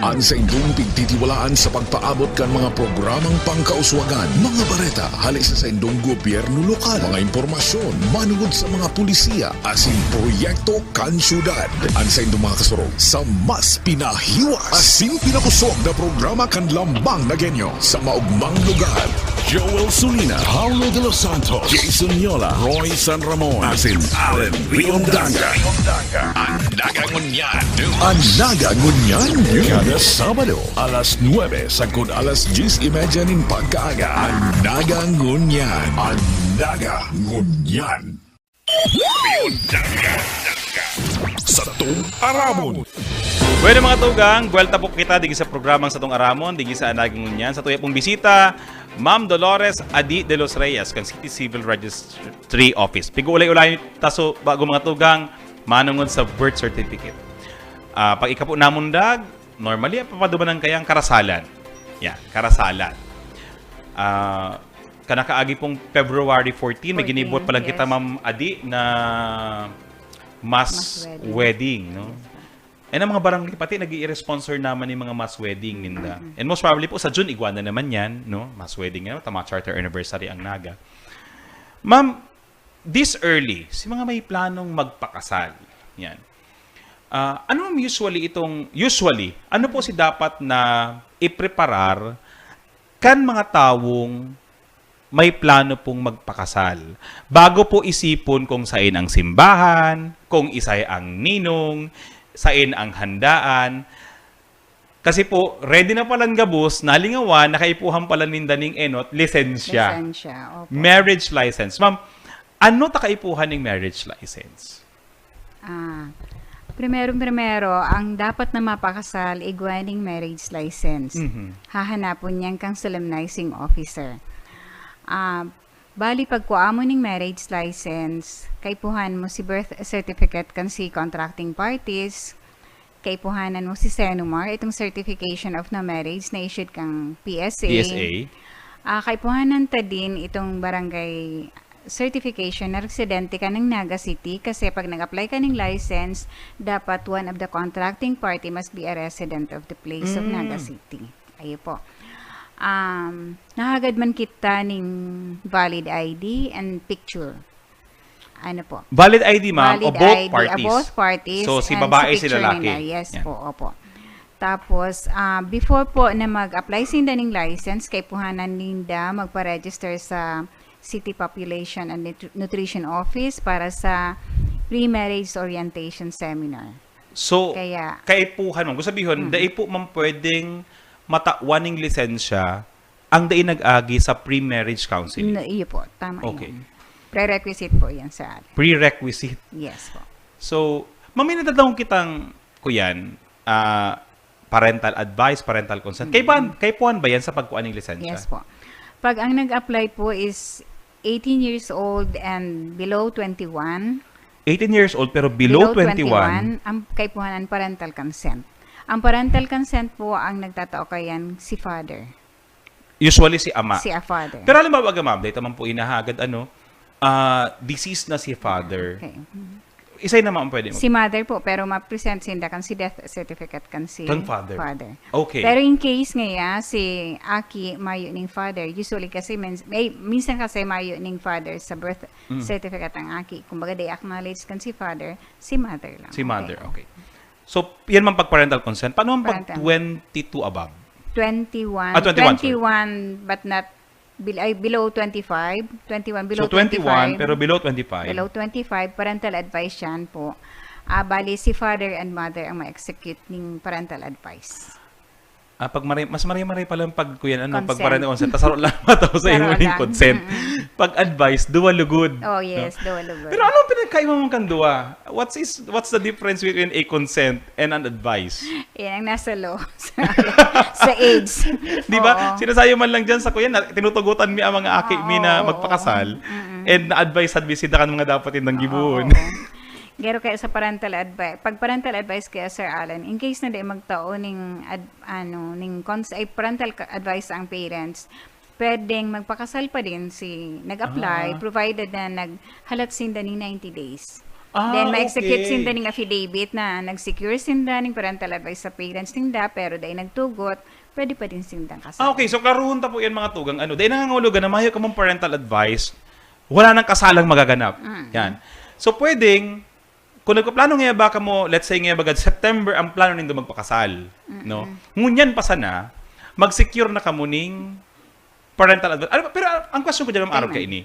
An saindong pigtitiwalaan sa pagpaabot kan mga programang pangkauswagan, mga bareta hali sa saindong gobyerno lokal, mga impormasyon manungod sa mga pulisiya asin proyekto kan syudad. An saindong mga kasurog sa mas pinahiwas asin pinakosog na programa kan Lambang na Genyo sa maugmang lugar. Joel Sulina, Paulo de los Santos, Jason Yola, Roy San Ramon, asin Allen Riondanga. An Naga Ngunyan. An Naga Ngunyan. Kada Sabado, alas nuebe sagkod alas dyes y media nin pagkaaga. An Naga Ngunyan. An Naga Ngunyan. Satong Aramon. Bueno, mga tugang, buwelta po kita digdi sa programang Satong Aramon, digdi sa Anagang Ngunyan. Sa tuya pong bisita, Ma'am Dolores Adi de los Reyes, kan City Civil Registry Office. Pig-uulay-ulay ta so bago, mga tugang, manungod sa birth certificate. Ah, pag ika po namundag, normally, papadumanan kaya ang karasalan. Yan, karasalan. Ah, kanakaagi pong February fourteen, may fourteen, ginibuhat pa lang kita, yes, Ma'am Adi, na mass Mass wedding. wedding, no? Yes, sir. And ang mga barangay pati nag-i-sponsor naman yung mga mass wedding ninda. Mm-mm. And most probably po sa June, igwa na naman yan, no? Mass wedding na, tama, charter anniversary ang Naga. Ma'am, this early, si mga may planong magpakasal, yan. Ah, ano ang usually itong, usually, ano po si dapat na ipreparar kan mga tawong may plano pong magpakasal? Bago po isipon kung sain ang simbahan, kung isay ang ninong, sain ang handaan. Kasi po, ready na palan gabos, nalingawan, nakaipuhan pala ninda ning enot, lisensya. Lisensya, opo. Marriage license. Ma'am, ano ta kaipuhan ning marriage license? Ah, primerong-primero, ang dapat na mapakasal, igwa ning marriage license. Mhm. Hahanapon niyan kang solemnizing officer. Ah, bali, pagkua mo ning marriage license, kaipuhan mo si birth certificate kan si contracting parties, kaipuhanan mo si CENOMAR, itong certification of no marriage na issued kang P S A. P S A. Ah, kaipuhanan ta din itong barangay certification na residente ka ng Naga City, kasi pag nag-apply ka ng license, dapat one of the contracting party must be a resident of the place of Mm. Naga City. Ayo po. Um, nahagad man kita ning valid I D and picture. Ano po? Valid I D, ma'am, Valid o both I D, ah, parties? Both parties. So, si and babae, si si picture lalaki. Nila. Yes Yan. Po, opo. Tapos, ah, before po na mag-apply sinda ning license, kaipuhanan ninda magpa-register sa City Population and Nutri-, Nutrition Office para sa pre-marriage orientation seminar. So, Kaya kaipuhan, ma'am. Gusto sabihin, Mm. dai po, ma'am, pwedeng matawan ning lisensya ang dai nag-agi sa pre-marriage counseling? No, iyo po. Tama Okay. yan. Prerequisite po yan sa atin. Prerequisite. Yes po. So, ma'am, may nadadangog kitang, kuyan, ah, parental advice, parental consent. Mm. Kaipuhan, kaipuhan ba yan sa pagkuha ng lisensya? Yes po. Pag ang nag-apply po is eighteen years old and below twenty-one, Eighteen years old pero below below twenty-one. twenty-one, ang kaipuhan ang parental consent. Ang parental consent po ang nagtatao kayan si father. Usually si ama. Si a father. Pero halimbawa, aga, ma'am, dahil naman po inahagad, ano, ah, deceased na si father. Okay. Mhm. Isay naman ang pwede mag- Si mother po, pero ma-present sinda kan si death certificate kan si Kan father. father. Okay. Pero in case ngaya, si aki mayo ning father, usually kasi mins-, may, minsan kasi mayo ning father sa birth Mm. certificate ang aki. Kumbaga, they acknowledge kan si father, si mother lang. Si Okay. mother, okay. So, yan man pag parental consent. Paano man pag Parental. twenty-two above? Twenty-one. Ah, twenty-one, sorry. Twenty-one, but not bil-, ay, below twenty-five. Twenty-one, below So, twenty-one, twenty-five. pero below twenty-five. Below twenty-five, parental advice yan po. Ah, bali, si father and mother ang ma-execute ning parental advice. Ah, pag maray-, mas maray-maray pala ang pag, kuyan, ano, pag Consent. parental consent, tasaro lang mataw sa Tasaro imo ning lang. consent. Mm-mm. Pag advice, duwa lugod. Oh, No? yes, duwa lugod. Pero anong pinagkaiba mo kan duwa? What's is, what's the difference between a consent and an advice? Yan ang nasa law. Sa, sa age. Di ba? Oo. Sinasayo man lang dyan sa kuyan, na, tinutugutan mi ang mga aki mi na Oo, oo. magpakasal, Mm-mm. and na-advise sad mi sila kan mga dapat indang Oo, gibohon. oo. Garo kaya sa parental advice. Pag parental advice kaya, Sir Alan, in case na di magtao ning ad-, ano, ning cons-, ay, parental ka-, advice ang parents, pwedeng magpakasal pa din si nag-apply, Ah. provided na naghalat sinda ning ninety days. Ah, Then, ma-execute okay. sinda ning affidavit na nag-secure sinda ning parental advice sa parents ninda, pero dai nagtugot, pwede pa din sindang kasal. Ah, okay. So, klaruhon ta po yan, mga tugang. Ano, dai nangangahulugan na mayo kamong parental advice, wala nang kasalang magaganap. Mm. Yan. So, pwedeng, kung nagpaplano nga ba kamo, let's say nga baga, September ang plano nindo magpakasal, Mm-mm. no? Ngunyan pa sana, mag-secure na kamo ning parental advice. Ano, pero ang question ko dyan, ma'am, araw Amen. kaini.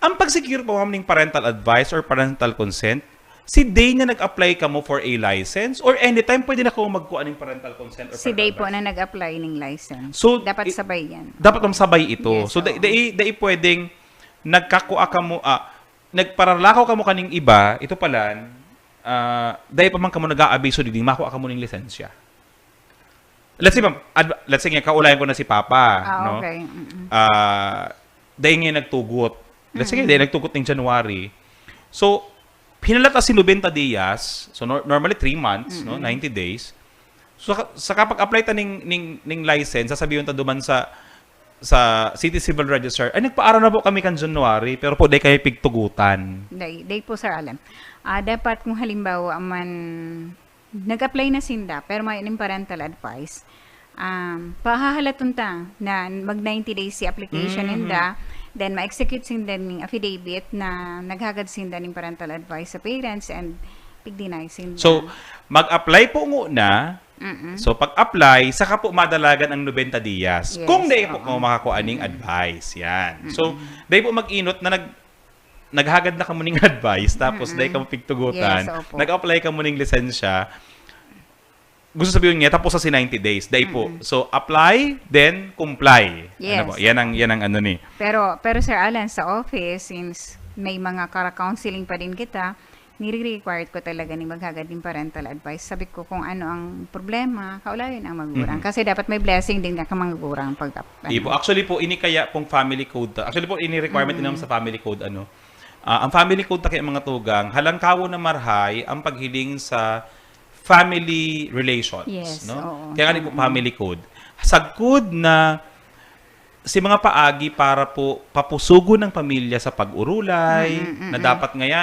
Ang pag-secure po, ma'am, ning parental advice or parental consent, si day nga nag-apply kamo for a license or anytime pwede na kamo magkuha ning parental consent or Si parental day po advice? na nag-apply ning license. So, Dapat i-, sabay yan. dapat ang sabay ito. Yes, So, oo. dai, dai, dai pwedeng nagkakua kamo, ah, nagpararlakaw kamo kaning iba, ito palan, ah, dai pa man kamo nag-aabiso digdi, makua kamo ning lisensya. Let's say, ma'am, adv-, let's say nga, kaulayan ko na si Papa, Ah, no? Okay. Mm-mm. Ah, dai nga nagtugot. Let's say, Mm-mm. dai nagtugot ning January. So, hinalata si nobenta dias, so nor- normally three months, no? Mm-mm. Ninety days. So, sa, sa kapag-apply ta ning, ning, ning license, sasabihin ta duman sa sa City Civil Register, "Ay, nagpaara na po kami kan January, pero po dai kami pigtugutan." Dai, dai po, Sir Alan. Ah, dapat kung halimbawa man, nag-apply na sinda, pero may ning parental advice, um, pahahalaton ta na mag ninety days si application Mhm. ninda, then ma-execute sinda ning affidavit na naghagad sinda ning parental advice sa parents and pig-deny sinda. So, mag-apply po nguna. Mm-mm. So, pag-apply, saka po madalagan ang nobenta dias. Yes, Kung dai po oo. kamo makakuha ning advice, yan. So, Mm-mm. dai po mag-inot na nag naghagad na kamo ning advice, tapos Mm-mm. dai kamo pigtugutan, Yes, opo. nag-apply kamo ning lisensya, gusto sabihin niya, tapos sa si ninety days, dai po. Mm-mm. So, apply, then comply. Yes. Ano po? Yan ang, yan ang ano ni. Pero, pero Sir Alan, sa office, since may mga kara-counseling pa din kita, nire-required ko talaga ni maghagad ng parental advice. Sabi ko, kung ano ang problema, kaulayon ang magulang. Mhm. Kasi dapat may blessing din nga ka magulang pag ano. Ipo. Actually po, ini kaya pong family code. Actually po, ini requirement Mm. din naman sa family code, ano. Ah, ang family code ta kaya, mga tugang, halangkawo na marhay ang paghiling sa family relations, Yes, no? Oo. Kaya nga ni po Mm. family code. Sagkod na si mga paagi para po papusugon ng pamilya sa pag-urulay, Mm, mm, na mm. dapat ngaya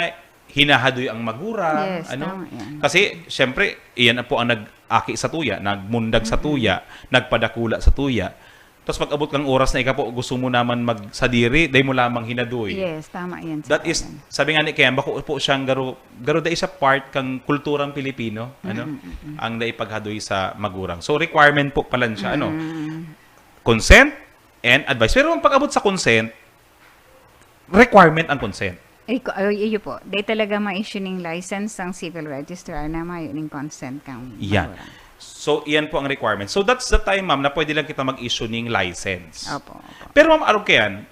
hinahadoy ang magurang, Yes, ano? Tama yan. Kasi, syempre, iyan po ang nag-aki sa tuya, nagmundag sa Mm-mm. tuya, nagpadakula sa tuya. Tapos pag-abot kang oras na ikaw po, gusto mo naman magsadiri, dai mo lamang hinadoy. Yes, tama yan. Sir That is, Alan. Sabi nga ni Ken, bako po siyang garo, garo dai siya part kang kulturang Pilipino, ano? Mm-mm, mm-mm. Ang dai paghado sa magurang. So, requirement po pala siya, ano? Mm-mm. Consent and advice. Pero ang pag-abot sa consent, requirement ang consent. Ay, ko- ay, iyo po. Dahil talaga ma-issue ning license ang civil registrar na mayo ning consent kang Yan. magurang. So, iyan po ang requirement. So, that's the time, ma'am, na pwede lang kita mag-issue ning license. Opo, opo. Pero, ma'am, arog kayan,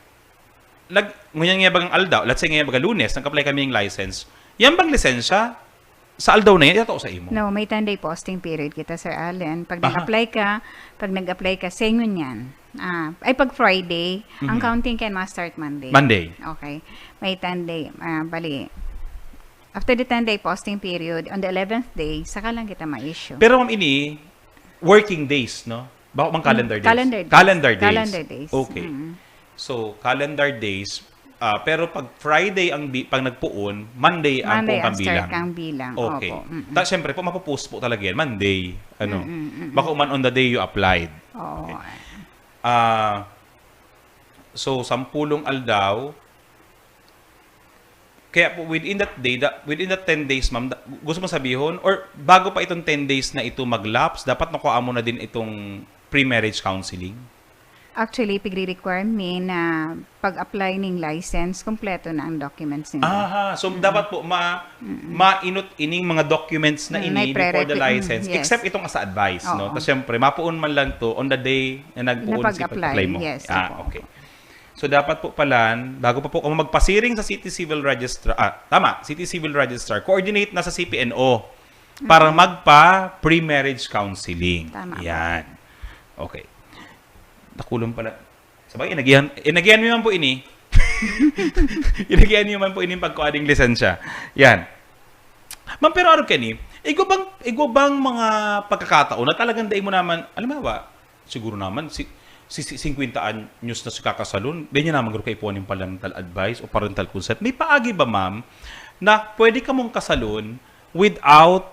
nag, ngunyan nga bagang aldaw, let's say nga baga Lunes, nag-apply kami ng license. Yan bang lisensya? Sa aldaw na yan, ito sa imo. No, may ten-day posting period kita, Sir Allen. Pag Aha. nag-apply ka, pag nag-apply ka, sa ingon yan. Ah, ay, pag Friday, ang Mhm. counting kayan ma-start Monday. Monday. Okay. May ten-day, ah, bali, after the ten-day posting period, on the eleventh day, saka lang kita ma-issue. Pero, ma'am, ini, working days, no? Bako mang Mm, calendar days? calendar days. Calendar days. Calendar days. Okay. Mm. So, calendar days. Ah, pero pag Friday ang bi-, pag nagpoon, Monday ang Monday poon ang kang start bilang. kang bilang. Okay. Opo. Mm-mm. Ta, syempre po, mapopost po talaga yan. Monday. Ano? Mm-mm, mm-mm. Bako man on the day you applied. Oo. Okay. Ah, so, sampulong aldaw. Kaya po, within that day, da, within that ten days, ma'am, da, gusto mo sabihon, or bago pa itong ten days na ito mag-lapse, dapat nakuha mo na din itong pre-marriage counseling? Actually, pigre-require mi na pag-apply ning license, kompleto na ang documents nila. Aha, so Mm. dapat po ma Mm-mm. mainot ining mga documents na Mm, ini may before the prerequisite. license, Mm, yes. Except itong sa advice, no? Oo. Tapos syempre, mapuon man lang to on the day na nagpuon Na si pag-apply, pag-apply mo. Yes, Ah, opo. Okay. So dapat po pala, bago pa po kamo magpasiring sa City Civil Registrar, ah, tama, City Civil Registrar, coordinate na sa C P N O para Mm. magpa pre-marriage counseling. Tama po. Yan. Okay. Nakulong pala. Sabay, inagihan, inagihan mo man po ini. Inagihan mo man po ini pagkuha ding lisensya. Yan. Ma'am, pero arog kani, igwa bang, igwa bang mga pagkakataon na talagang dai mo naman, alam mo ba, siguro naman, si, si, si singkwenta anyos na si kakasalon, dai niya naman garo kaipuhan yung parental advice o parental consent. May paagi ba, ma'am, na pwede ka mong kasalon without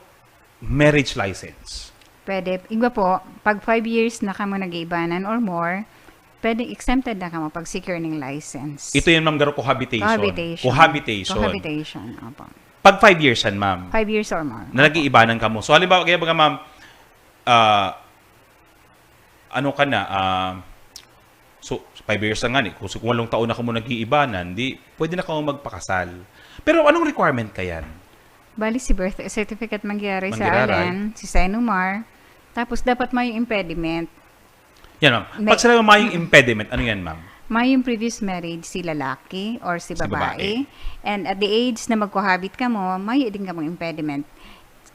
marriage license? Pwede. Igwa po, pag five years na kamo nag-iibanan or more, pwede exempted na kamo pag secure ning license. Ito yan, ma'am, garo cohabitation. Cohabitation. Cohabitation. Cohabitation, opo. Pag five years yan, ma'am, Five years or more. na nag-iibanan kamo. So, halimbawa, kaya baga, ma'am, ah, ano ka na, ah, so, five years na nga ni, kung, kung walong taon na kamo nag-iibanan, di, pwede na kamo magpakasal. Pero anong requirement ka yan? Bali, si birth certificate mangyari sa Mangyari. Alan, si Sinumar. Tapos, dapat may impediment. Yan, ma'am. May- Pag sinabi mayong impediment, ano yan, ma'am? May yung previous marriage si lalaki or si Si babae. babae. And at the age na magcohabit kamo, may din kamong impediment.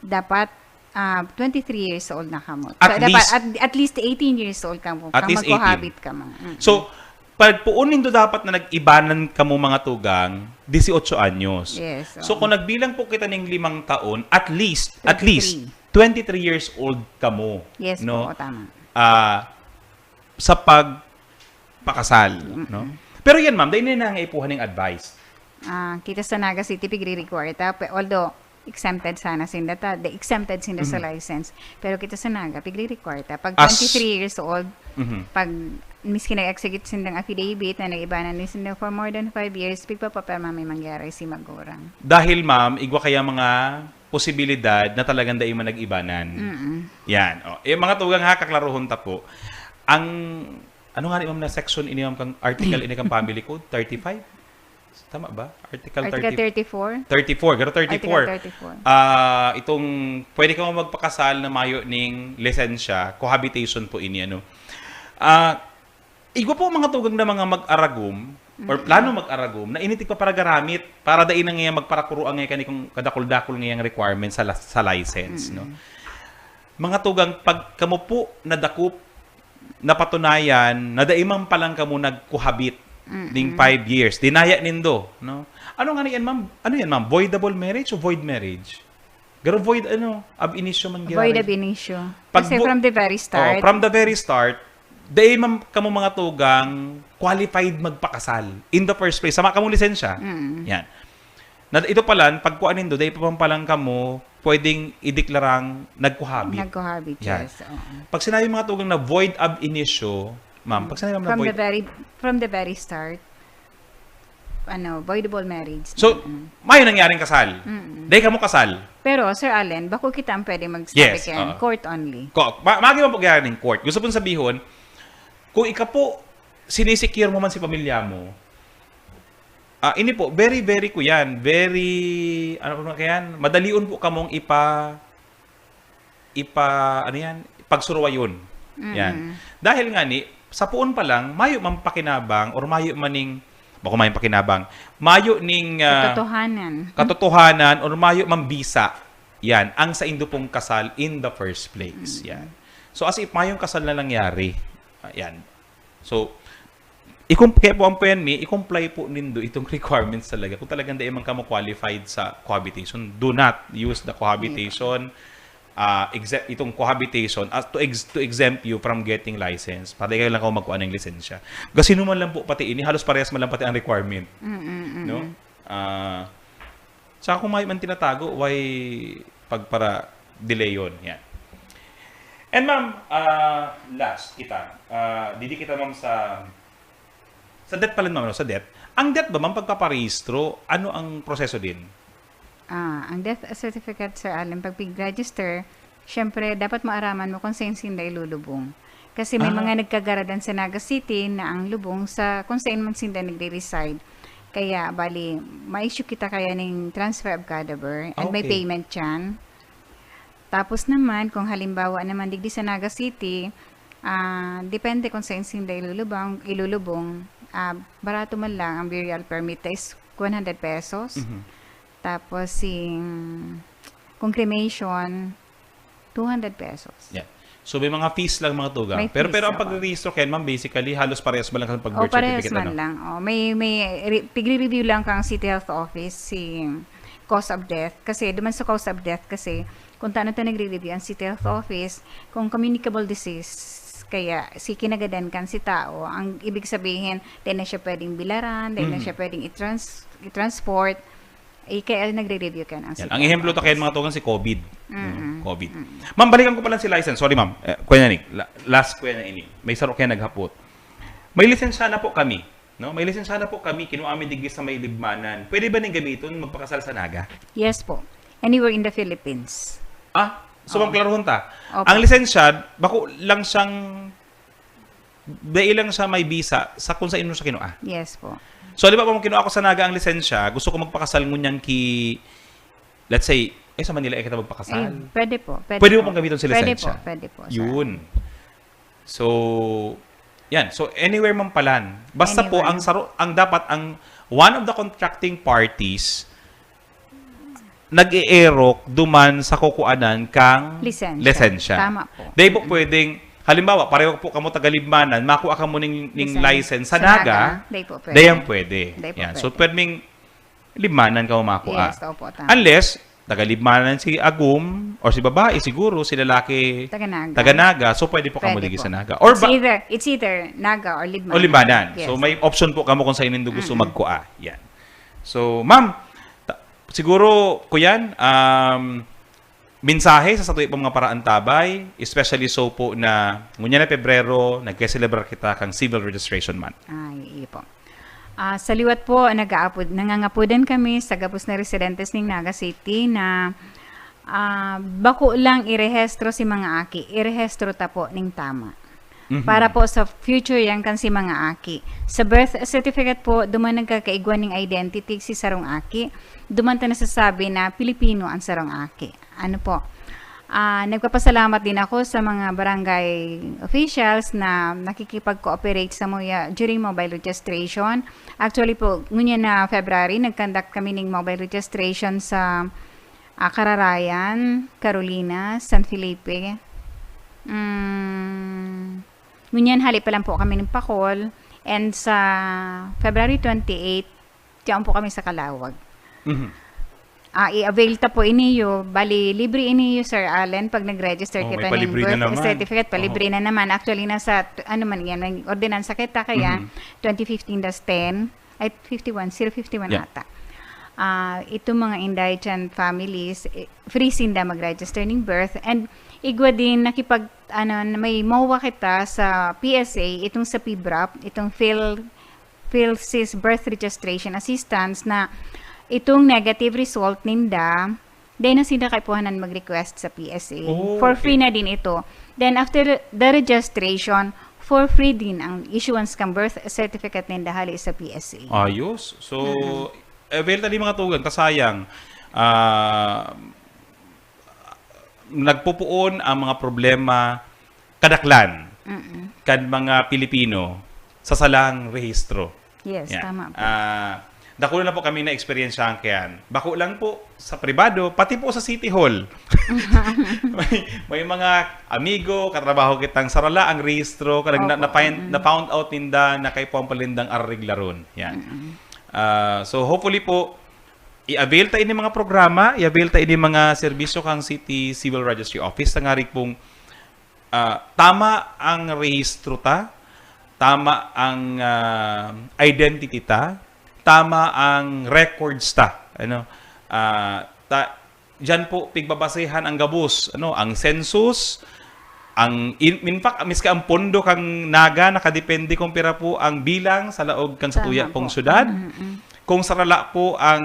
Dapat ah, twenty-three years old na kamo. At So, dapat least at, at least eighteen years old kamo. At Kang least eighteen. magcohabit kamo. Mm. So, pag poon nindo dapat na nag-ibanan kamo mga tugang, dieciocho anyos. Yes, So, oo. kung nagbilang po kita ning limang taon, at least, at least, Twenty-three. twenty-three years old kamo. Yes No? po, tama. Ah, sa pagpakasal, Mm-mm. no? Pero yan, ma'am, dai na nangaipuhan ning advice. Ah, kita sa Naga City, pigre-require ta. Pe-, although, exempted sana sinda ta, the exempted sinda sa Mhm. license. Pero kita sa Naga, pigre-require ta. Pag As twenty-three years old, Mhm. pag miski nag-execute sindang affidavit na nag-ibanan ni sinda for more than five years, pigpapapirma may mangyari si magurang. Dahil, ma'am, igwa kaya mga posibilidad na talagang dai man nag-ibanan. Mm-mm. Yan. O, eh, mga tugang ha, kaklarohon ta po. Ang, ano nga ni, ma'am, na section ini, ma'am, kang article ini kang Family Code? Thirty-five? Tama ba? Article Article thirty, thirty-four? thirty-four, garo thirty-four. Article thirty-four. Ah, itong pwede ka magpakasal na mayo ning lisensya, cohabitation po ini, ano. Ah, igwa po mga tugang na mga mag-aragom or Mm. plano mag-aragom na ini tigpaparagaramit para dai na ngaya magparakuro ang ngaya kani kung kadakul-dakul ngayang requirement sa la-, sa license, Mm. no? Mga tugang, pag kamo po nadakop, napatunayan na dai man palang kamo nagkuhabit Mm-mm. ning five years, dinaya nindo, no? Ano nga yan, ma'am? Ano yan, ma'am? Voidable marriage o void marriage? Pero void, ano, ab initio man Void giraray. ab initio. Pag Kasi vo-, from the very oh, start. from the very start, dai man kamo mga tugang qualified magpakasal in the first place. Sama kamong lisensya. Mm. Yan. Na, ito pala, pagkuha nindo, dai pa man palang kamo pwedeng ideklarang nagkuhabit. Nagkuhabit, Yan. yes, oo. Pag sinabi mga tugang na void ab initio, ma'am, pag sinabi mo na From void the very, from the very start, ano, voidable marriage. So, Mm. mayo nangyaring kasal. Mm. Dai kamo kasal. Pero, Sir Allen, bako kita ang pwede magsabi Yes, kaya oo. court only. Ko, ma-, magi man po kaya ning court. Gusto pong sabihon, kung ika po, sinisecure mo man si pamilya mo, ah, ini po, very, very ko yan. Very, ano po na kaya yan? Madalion po kamong ipa-, ipa-, ano yan? Pagsuruwayon. Yan. Mm. Dahil nga ni, sa poon pa lang, mayo man pakinabang or mayo man ning, bako mayo pakinabang, mayo ning, ah, Katotohanan. katotohanan or mayo man bisa. Yan, ang saindo pong kasal in the first place. Mm. Yan. So, as if mayong kasal na nangyari. Ah, yan. So, i-com-, kaya po ang P N M I, i-comply po nindo itong requirements talaga. Kung talagang dai man kamo qualified sa cohabitation, do not use the cohabitation, ah, exe-, itong cohabitation as to ex-, to exempt you from getting license. Pati kayo lang kung magkuha ng lisensya. Kasi naman lang po pati ini, halos parehas man lang pati ang requirement. Mm, mm, mm, No? mm. Ah, Tsaka kung may man tinatago, why pagpara-delay yun? Yan. And ma'am, ah, last kita. Ah, didi kita, ma'am, sa, sa death pala, ma'am, no? Sa death. Ang death ba, ma'am, pagpaparehistro, ano ang proseso din? Ah, ang death certificate, Sir Allen, pag pig-register, syempre, dapat maaraman mo kung saan sinda ilulubong. Kasi may Ah. mga nagkagaradan sa Naga City na ang lubong sa kung saan man sinda nagre-reside. Kaya, bali, ma-issue kita kaya ning transfer of cadaver and Ah, may okay. payment yan. Tapos naman, kung halimbawa naman digdi sa Naga City, ah, depende kung saan sinda ilulubang, ilulubong, ah, barato man lang ang burial permit is one hundred pesos. Mhm. Tapos, si, kung cremation, two hundred pesos. Yeah. So, may mga fees lang, mga tugang. May Pero, fees, pero ang oo. pagre-rehistro kayan, ma'am, basically, halos parehas ba lang sa O, pag-birth parehas certificate, man ano? lang. Oh, may, may re-, pigre-review lang kang City Health Office si cause of death. Kasi, duman sa cause of death, kasi, kung taano ta nagre-review ang City Health Office, kung communicable disease, kaya si kinagadan kan si tao, ang ibig sabihin, di na siya pwedeng bilaran, di na Mhm. siya pwedeng i-trans-, i-transport, eh, kaya nagre-review kan ang Yan. City Ang ehemplo Health ta kayan, Office. mga tugang, si COVID. Mm-mm. No? COVID. Mm-mm. Ma'am, balikan ko pala si license. Sorry, ma'am. Eh, kuya na ni. La-, last kuya na ini. May saro kaya naghapot. May lisensya na po kami. No? May lisensya na po kami. Kinuha mi digdi sa may Libmanan. Pwede ba ning gamiton magpakasal sa Naga? Yes po. Anywhere in the Philippines. Ah, so, Oo. ma'am, klarohon ta. Opo. Ang lisensya, bako lang siyang, dai lang siya may bisa sa kung saan mo siya kinuha. Yes po. So, halimbawa, kung kinuha ko sa Naga ang lisensya, gusto ko magpakasal ngunyan ki, let's say, eh, sa Manila, eh, kita magpakasal. Eh, pwede po, pwede Pwede mo po. pong gamiton sa Pwede lisensya. po, pwede po, sir. Yun. So, Yan. So, anywhere man palan. Basta po, Anywhere. ang saro, ang dapat, ang one of the contracting parties, nag-eerok duman sa kukuanan kang Lisensya. lisensya. Tama po. Di po pwedeng, halimbawa, pareho po kamo taga-Libmanan, makuha kamo ning, ning Lisensya. license sa Sa Naga, Naga, di po pwede. di yan pwede. Di po Yan. So, pwede. pwedeng Libmanan kamo makuha. Yes, opo, tama. Unless, taga-Libmanan si Agum or si babae, siguro, si lalaki Taga-Naga. taga-Naga, so pwede po kamo Pwede digi po. sa Naga. Or It's ba, either, it's either Naga or Libmanan. o Libmanan. Yes. So, may option po kamo kung sa inyong gusto Mm-mm. magkuha. Yan. So, ma'am, ta- siguro, kuyan, um, mensahe sa satuya pong mga paraantabay, especially so po na ngunyan na Pebrero, nagke-celebrar kita kang Civil Registration Month. Ay, iyo po. Ah, sa liwat po, nag-aapod, nangangapodan kami sa gabos na residentes ning Naga City na ah, bako lang irehestro si mga aki, irehestro ta po ning tama. Mhm. Para po sa future yan kan si mga aki. Sa birth certificate po, duman nagkakaigwa ning identity si sarong aki. Duman ta nasasabi na Pilipino ang sarong aki. Ano po? Ah, nagpapasalamat din ako sa mga barangay officials na nakikipag-cooperate sa muya during mobile registration. Actually po, ngunyan na February, nag-conduct kami ning mobile registration sa ah, Cararayan, Carolina, San Felipe. Mm, ngunyan, hali pa lang po kami ng Pacol. And sa February twenty-eight, tiyaon po kami sa Calauag. Mhm. Ah, i-avail ta po iniyo. Bali, libre iniyo, Sir Allen, pag nag-register Oh, kita may palibre ng na birth naman. certificate. Palibre Oho. na naman. Actually, nasa, ano man yan, may ordinansa kita kaya Mhm. twenty fifteen dash ten. Ay, fifty-one, zero fifty-one Yeah. ata. Ah, itong mga indigent families, eh, free sinda mag-register ning birth. And igwa din, nakipag, ano, may MOA kita sa P S A, itong sa PBRAP, itong Phil, PhilSys Birth Registration Assistance na itong negative result ninda, dai na sinda kaipuhanan mag-request sa P S A. Oh, For free okay. na din ito. Then after the registration, for free din ang issuance kang birth certificate ninda hali sa P S A. Ayos. So, Mm-hmm. Evel, tali mga tugang, ta sayang, ah, nagpupuon ang mga problema kadaklan Mm-mm. kan mga Pilipino sa salang rehistro. Yes, Yan. Tama po. Ah, dakula na po kami na eksperyensyahan kayan. Bako lang po sa pribado, pati po sa City Hall. may, may mga amigo, katrabaho kitang sarala ang rehistro, kalag na, Opo. na-find, Mm. na-found out ninda na kaipuhan pa nindang areglaron. Yan. Mm-mm. Ah, so hopefully po, i-avail ta ini mga programa, i-avail ta ini mga serbisyo kang City Civil Registry Office, sa ngarig pong ah, tama ang rehistro ta, tama ang ah, identity ta, tama ang records ta, ano? Ah, ta, diyan po pigbabasehan ang gabos, ano, ang census, ang in, in fact, miski ang pondo kang Naga nakadepende kung pira po ang bilang sa laog kan satuya Tama pong po. syudad. Mm-mm. Kung sarala po ang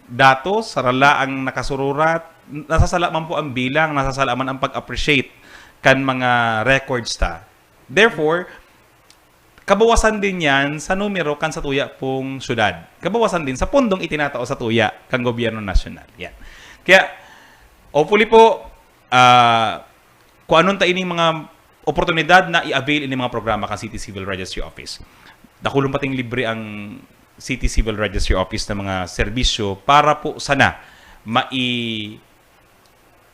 datos, sarala ang nakasururat, nasasala man po ang bilang, nasasala man ang pag-appreciate kan mga records ta. Therefore, kabawasan din yan sa numero kan satuya pong syudad. Kabawasan din sa pondong itinatao satuya kan gobyerno nasyonal. Yan. Kaya, hopefully po, ah, kung anong ta ining mga oportunidad na i-avail ining mga programa kan City Civil Registry Office. Dakulon pating libre ang City Civil Registry Office na mga serbisyo para po sana mai-,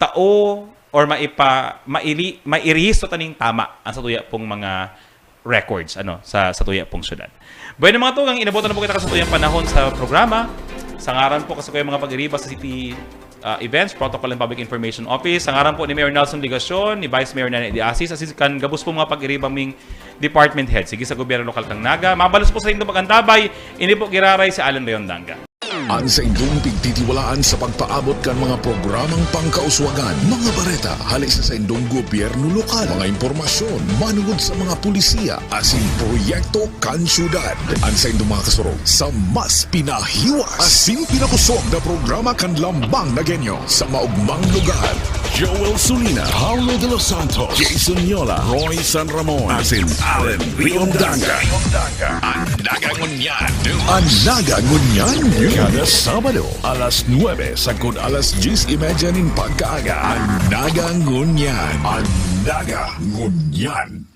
tao or maipa-, maili-, mairehistro taning tama ang satuya pong mga records, ano, sa, satuya pong syudad. Bueno, mga tugang, inabutan na po kita kan satuyang panahon sa programa. Sa ngaran po kan satuyang mga pag-iriba sa City ah, Events, Protocol and Public Information Office, sa ngaran po ni Mayor Nelson Legacion, ni Vice Mayor Nene de Asis, asin kan gabos po mga pag-iriba ming department head. Sige sa gobyerno lokal kang Naga. Mabalos po sa inyong pag-antabay, ini po giraray si Allen Leon Danga. An saindong pigtitiwalaan sa pagpaabot kan mga programang pangkauswagan, mga bareta hali sa saindong gobyerno lokal, mga impormasyon manungod sa mga pulisiya asin proyekto kan syudad. An saindong mga kasurog sa mas pinahiwas asin pinakosog na programa kan Lambang na Genyo sa maogmang lugar. Joel Sulina, Paulo de los Santos, Jason Yola, Roy San Ramon, asin Allen Riondanga. An Naga Ngunyan. An Naga Ngunyan. Kada Sabado, alas nuebe sagkod alas dyes y media nin pagkaaga. An Naga Ngunyan. An Naga Ngunyan.